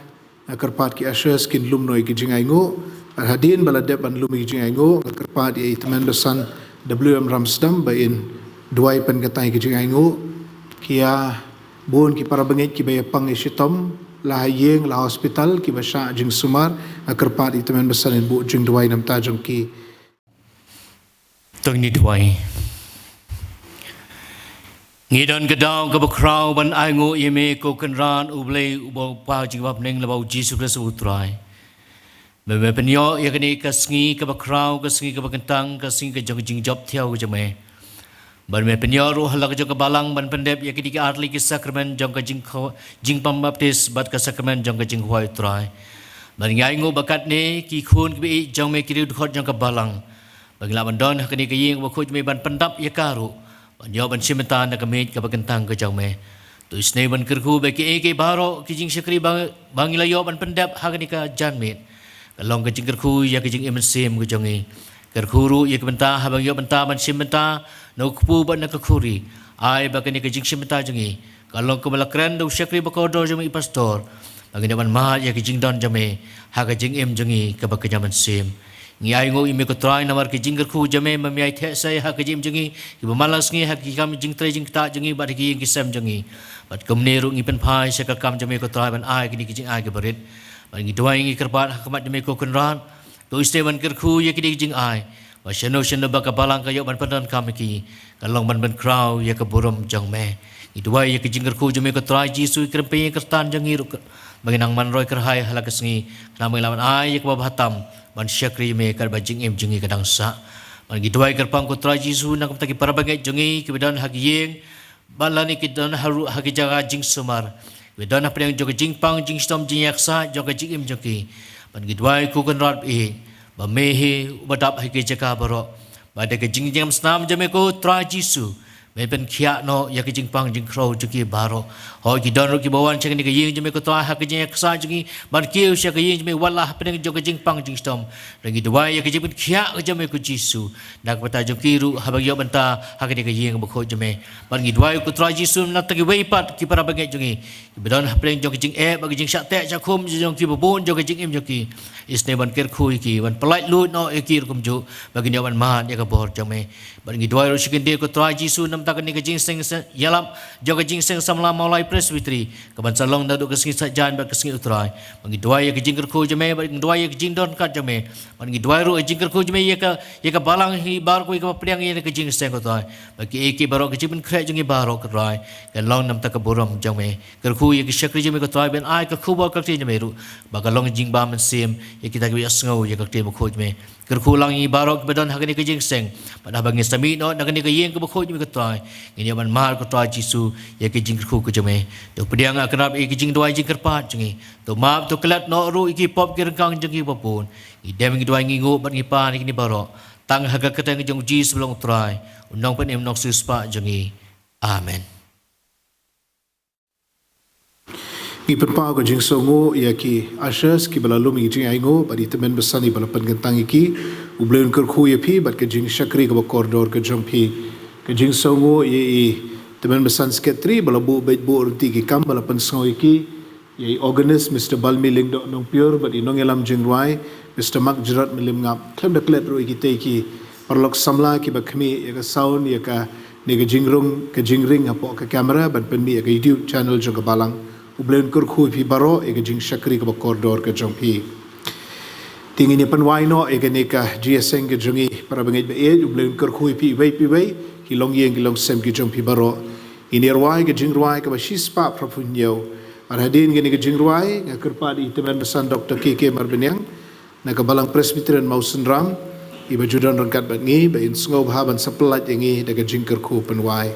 nga kyrpad ki ushers kin lum noh ïa ki jingainguh. Bad hadien ba la dep ban lum ïa ki jingainguh, nga kyrpad ïa i tymmen basan W M Ramsdam ba in duwai pynkyntang ïa ki jingainguh. Ki ïa bun ki para bangeit kiba ïa pang ïa shitom, la ha ïing la hospital, kiba shah jingsumar, nga kyrpad ïa i tymmen basan in buh jingduwai namar jong ki. To ngin ïa duwai. Ngi don ka daw kaba khraw ban ainguh ïa me ko Kynrad U Blei uba U Kpa jong ngi ba ha bneng, lyngba U Jisu Khrist U Trai. Ba me pynïoh ïa kane ka sngi kaba khraw, ka sngi kaba kyntang, ka sngi ka jong ka jingjop thiaw ka jong me. Bad me pynïoh ruh ha la ka jong ka balang ban pyndep ïa kine ki artylli ki sakramen jong ka jingkho-, jingpynbaptis bad ka sakramen jong ka jingkhawai U Trai. Bad ngi ainguh ba katne ki khun kiba ïeit jong me, ki riewdkhot jong ka balang, ba ngi lah ban don ha kane ka ïing kaba khuid jong me ban pyndap ïa ka ruh, ban ïoh ban shim bynta na ka miej kaba kyntang ka jong me. To isynei ban kyrkhu ba kiei kiei baroh ki jingshakri ba, ba ngi la ïoh ban pyndep ha kane ka janmiet, ka long ka jingkyrkhu ïa ka jingim mynsiem ka jong ngi. Kyrkhu ruh ïa ka bynta haba ngi ïoh bynta ban shim bynta na u kpu bad na ka khuri. Ai ba kane ka jingshim bynta jong ngi ka long kumba la kren da u shakri ba kordor jong me i pastor, ba ngin ïoh ban mad ïa ka jingdon jong me ha ka jingim jong ngi kaba kynja mynsiem. Ngi ainguh ïa me ko Trai namar ka jingkyrkhu jong me, ba me ïai theh sei ha ka jingim jong ngi, kiba man la ka sngi ha ki kam jingtrei jingktah jong ngi bad ha ki ïing ki sem jong ngi. Bad kumne ruh ngi pynphai sha ka kam jong me ko Trai ban ai kine ki jingai kiba rit. Bad ngi duwai ngi kyrpad ha khmat jong me ko Kynrad, to isynei ban kyrkhu ïa kine ki jingai, ba shano shano ba ka balang ka ïoh ban pyndonkam ïa ki, ka long ban pynkhraw ïa ka burom jong me. Ngi duwai ïa ka jingkyrkhu jong me ko Trai Jisu, kyrpad ïa ka kyrtan jong ngi ruh, ba ngin nang man roi kyrhai ha la ka sngi, khnang ba ngin lah ban ai ïa kaba bha tam ban shakri ïa me katba jingim jong ngi ka dang sah. Bad ngi duwai kyrpang ko Trai Jisu na ka bynta ki para bangeit jong ngi kiba don ha ki ïing, bad lane ki don ha ruh ha ki jaka jingsumar, kiba don hapdeng jong ka jingpang jingshitom jingïaksaid jong ka jingim jong ki. Bad ngi duwai ko Kynrad ba ïeit, ba me hi uba dap ha ki jaka baroh, ba da ka jingïam snam jong me ko Trai Jisu, Me pynkhiah noh ïa ka jingpang jingkhrew jong ki baroh. Hooid ki don ruh kiba wan sha kane ka ïing jong me ko Trai ha ka jingïaksaid jong ngi ban kiew sha ka ïing jong me wat la hapdeng jong ka jingpang jingshitom. Hynrei ngi duwai ïa ka jingpynkhiah ka jong me ko Jisu na ka bynta jong ki ruh haba ki ïoh bynta ha kane ka ïing bakhuid jong me. Bad ngi duwai ko Trai Jisu na ka bynta kiwei pat ki para bangeit jong ngi kiba don hapdeng jong ka jingeh bad ka jingshah teh shah khum jong kiba bun jong ka jingim jong ki. Isynei ban kyrkhu ïa ki ban pyllait luid noh ïa ki ruh kumjuh ba kin ïoh ban mad ïa ka bor jong me. Bad ngi duwai ruh shi kyndit ko Trai Jisu na ka bynta kane ka jingseng ïalap jong ka jingseng samla Mawlai Presbytery kaban sa long naduh ka sngi Saitjaiñ bad ka sngi U Trai. Bad ngi duwai ïa ka jingkyrkhu jong me bad ngi duwai ïa ka jingdon ryngkat jong me. Bad ngi duwai ruh ïa ka jingkyrkhu jong me ïa ka ïa ka balang hi baroh kaba pdiang ïa ka jingseng ko Trai. Bad kiei kiei baroh ka jingpynkhreh jong ngi baroh ko Trai kan long na ka bynta ka burom jong me. Kyrkhu ïa ki shakri jong me ko Trai ban ai ka khubor ka ktien jong me ruh ba ka long jingbam mynsiem ïa kita kiba ïohsngew ïa ka ktien bakhuid jong me. Kyrkhu lang ïa ngi baroh kiba don ha kane ka jingseng bad haba ngin sa mih noh na kane ka ïing kaba khuid jong me ko Trai ngin ïoh ban mad ko Trai Jisu ïa ka jingkyrkhu ka jong me. To pdiang, ah, kyrpad ïa ka jingduwai jingkyrpad jong ngi. To map, to klet noh ruh ïa ki pop ki ryngkang jong ngi ba bun. Ngi dem ngi duwai ngi nguh bad ngi pan ïa kine baroh tang ha ka kyrteng jong U Jisu ba long U Trai, U Nongpynim Nongsiewspah jong ngi. Amen. Ngi pynpaw ka jingsngewnguh ïa ki ushers kiba la lum ïa ki jingainguh bad i tymmen basan iba la pynkyntang ïa ki. U Blei un kyrkhu ïa phi bad ka jingshakri kaba kordor ka jong phi. Ka jingsngewnguh ïa i tymmen basan secretary ba la buh beit buh ryntih ki kam ba la pynsngew ïa ki. Ïa i organist Mister Balmi Lyngdoh Nongpyiur bad i nongïalam jingrwai Mister Mark Gerard Mylliemngap. Khlem da klet ruh ïa kitei ki paralok samla kiba khmih ïa ka sound ïa kane ka jingrung ka jingring hapoh ka camera ban pynmih ïa ka YouTube channel jong ka balang. U Blei un kyrkhu ïa phi baroh ïa ka jingshakri kaba kordor ka jong phi. Te ngin ïa pynwai noh ïa kane ka jingïaseng ka jong ngi para bangeit ba ïeit. U Blei un kyrkhu ïa phi iwei pa iwei ki longïing ki longsem ki jong phi baroh. Ngin ïa rwai ka jingrwai kaba shispah phraphew hynñiew. Bad hadien kane ka jingrwai nga kyrpad ïa i tymmen basan Doctor K K Marbaniang na ka Balang Presbyterian Mawsynram iba ju don ryngkat bad ngi ba in sngewbha ban sa pyllait ïa ngi da ka jingkyrkhu pynwai.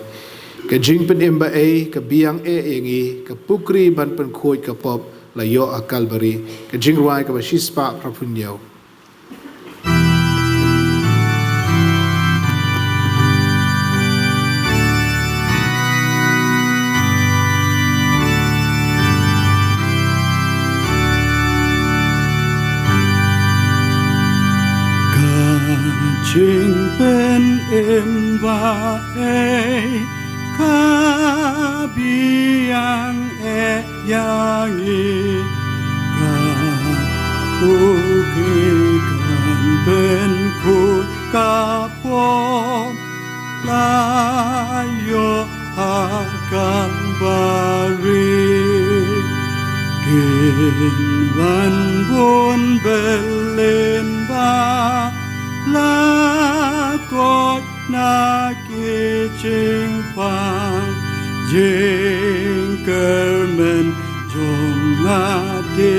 Ka jingpynim ba ei ka biang eh ïa ngi, ka pukri ban pynkhuid ka pop la ïoh ha Kalbari. Ka jingrwai kaba shispah phraphew hynñiew. Ka jingpynim ba ei ka biang eh ïa ngi, ka pukri kan pynkhuid ka pop la ïoh ha Kalbari. Kin wan bun bylliñ ba la koit na ki jingpang, jingkyrmen jong nga te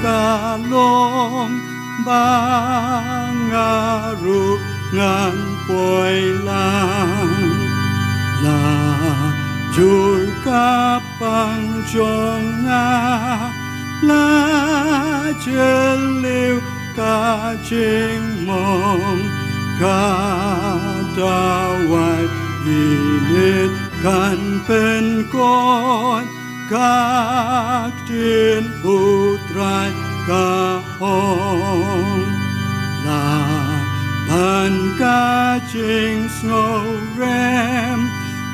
ka long ba nga ruh ngan poi lang. La jur ka pang jong nga, la jylliew ka jingmong, ka dawai i miet kan pynkoit, ka ktien U Trai ka ong. La pan ka jingsngewrem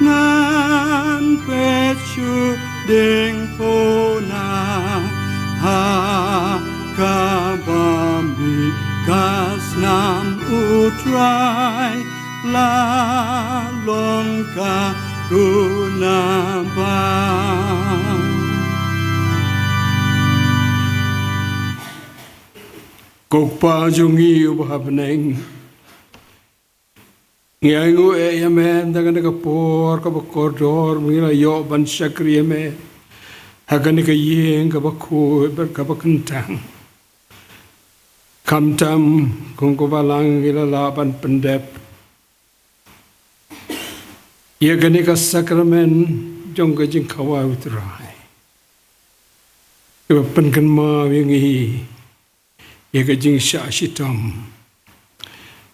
ngan peit shu dieng puna ha kaba mih ka snam U Trai la long ka kuna ba. Ko Kpa jong ngi uba ha bneng, ngi ainguh eh ïa me da kane ka por kaba kordor ba ngi la ïoh ban shakri ïa me ha kane ka ïing kaba khuid bad kaba kyntang. Khamtam kum ka balang ngi la lah ban pyndep ïa kane ka sakramen jong ka jingkhawai U Trai, kaba pynkynmaw ïa ngi ïa ka jingshah shitom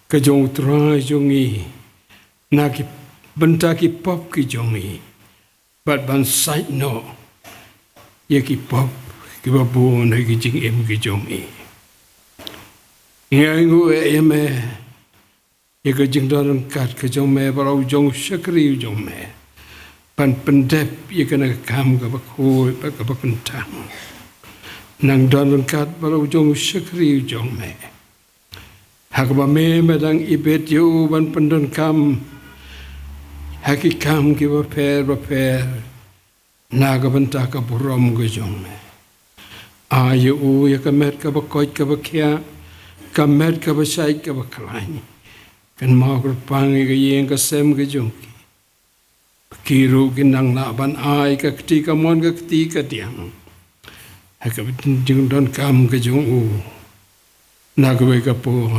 ka jong U Trai jong ngi na ki bynta ki pop ki jong i, bad ban sait noh ïa ki pop kiba bun ha ki jingim ki jong i. Nga ainguh ïa me ïa ka jingdon ryngkat ka jong me bad la u jong u shakri u jong me, ban pyndep ïa kane ka kam kaba khuid bad kaba kyntang. Nang don ryngkat bad la u jong u shakri u jong me, ha kaba me me dang ibit ïa u ban pyndonkam ha ki kam kiba pher bapher na ka bynta ka burom ka jong me. Ai ïa u ïa ka met kaba koit kaba khiah, ka met kaba shait kaba khlaiñ. Kynmaw kyrpang ïa ka ïing ka sem ka jong ki. Ki ruh kin nang lah ban ai ka kti kamon ka kti kadiang ha ka jingdonkam ka jong u, na kawei ka por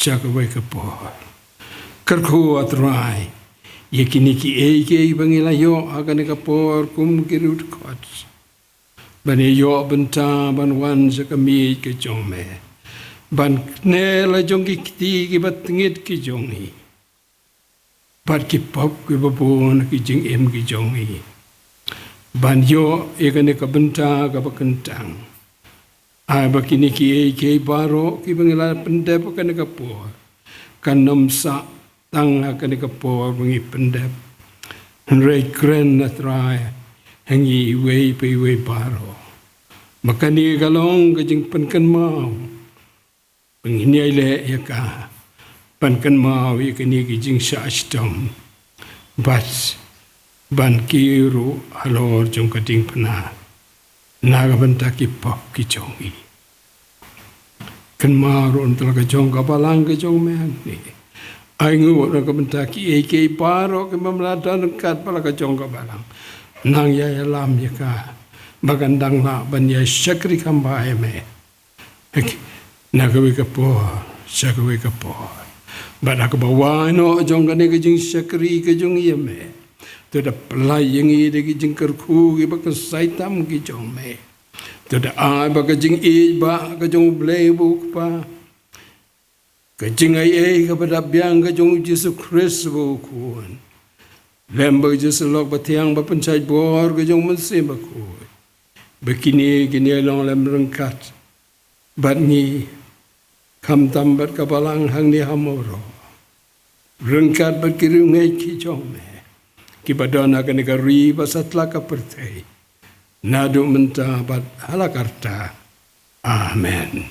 sha kawei ka por. Kyrkhu, A Trai, ïa kine kiei kiei ba ngi la ïoh ha kane ka por kum ki riewdkhot, ban ïoh bynta ban wan sha ka miej ka jong me, ban kner la jong ki kti kiba tngit ki jong i, bad ki pop kiba bun ki jingim ki jong i, ban ïoh ïa kane ka bynta kaba kyntang. Ai ba kine kiei kiei baroh kiba ngi la pyndep ha kane ka por, kan ym sah tang ha kane ka por ba ngi pyndep, hynrei kren, A Trai, ha ngi iwei pa iwei baroh, ba kane ka long ka jingpynkynmaw ba ngin ïai leh ïa ka, ban kynmaw ïa kine ki jingshah shitom, bad ban kiew ruh halor jong ka diengphna na ka bynta ki pop ki jong i. Kynmaw ruh na ka jong ka balang ka jong me hangne. Ainguh na ka bynta kiei kiei baroh kiba me la don ryngkat bad la ka jong ka balang. Nang ïai ïalam ïa ka, ba kan dang lah ban ïai shakri kham bha ïa me na kawei ka por sha kawei ka por. Bad ha kaba wai noh jong kane ka jingshakri ka jong i ïa me, to da pynlait ïa ngi da ki jingkyrkhu kiba kynsai tam ki jong me. To da ai ba ka jingïeit ba ka jong U Blei ba u Kpa, ka jingaiei kaba da biang ka jong U Jisu Khrist ba u Khun, lem bad ka jingïasyllok bathiang ba pynshait bor ka jong U Mynsiem Bakhuid, ba kine kin ïai long lem ryngkat bad ngi, khamtam bad ka balang hangne ha Mawroh, ryngkat bad ki riewngeit ki jong me kiba don ha kane ka ri bad satlak ka pyrthei, naduh mynta bad hala karta. Amen.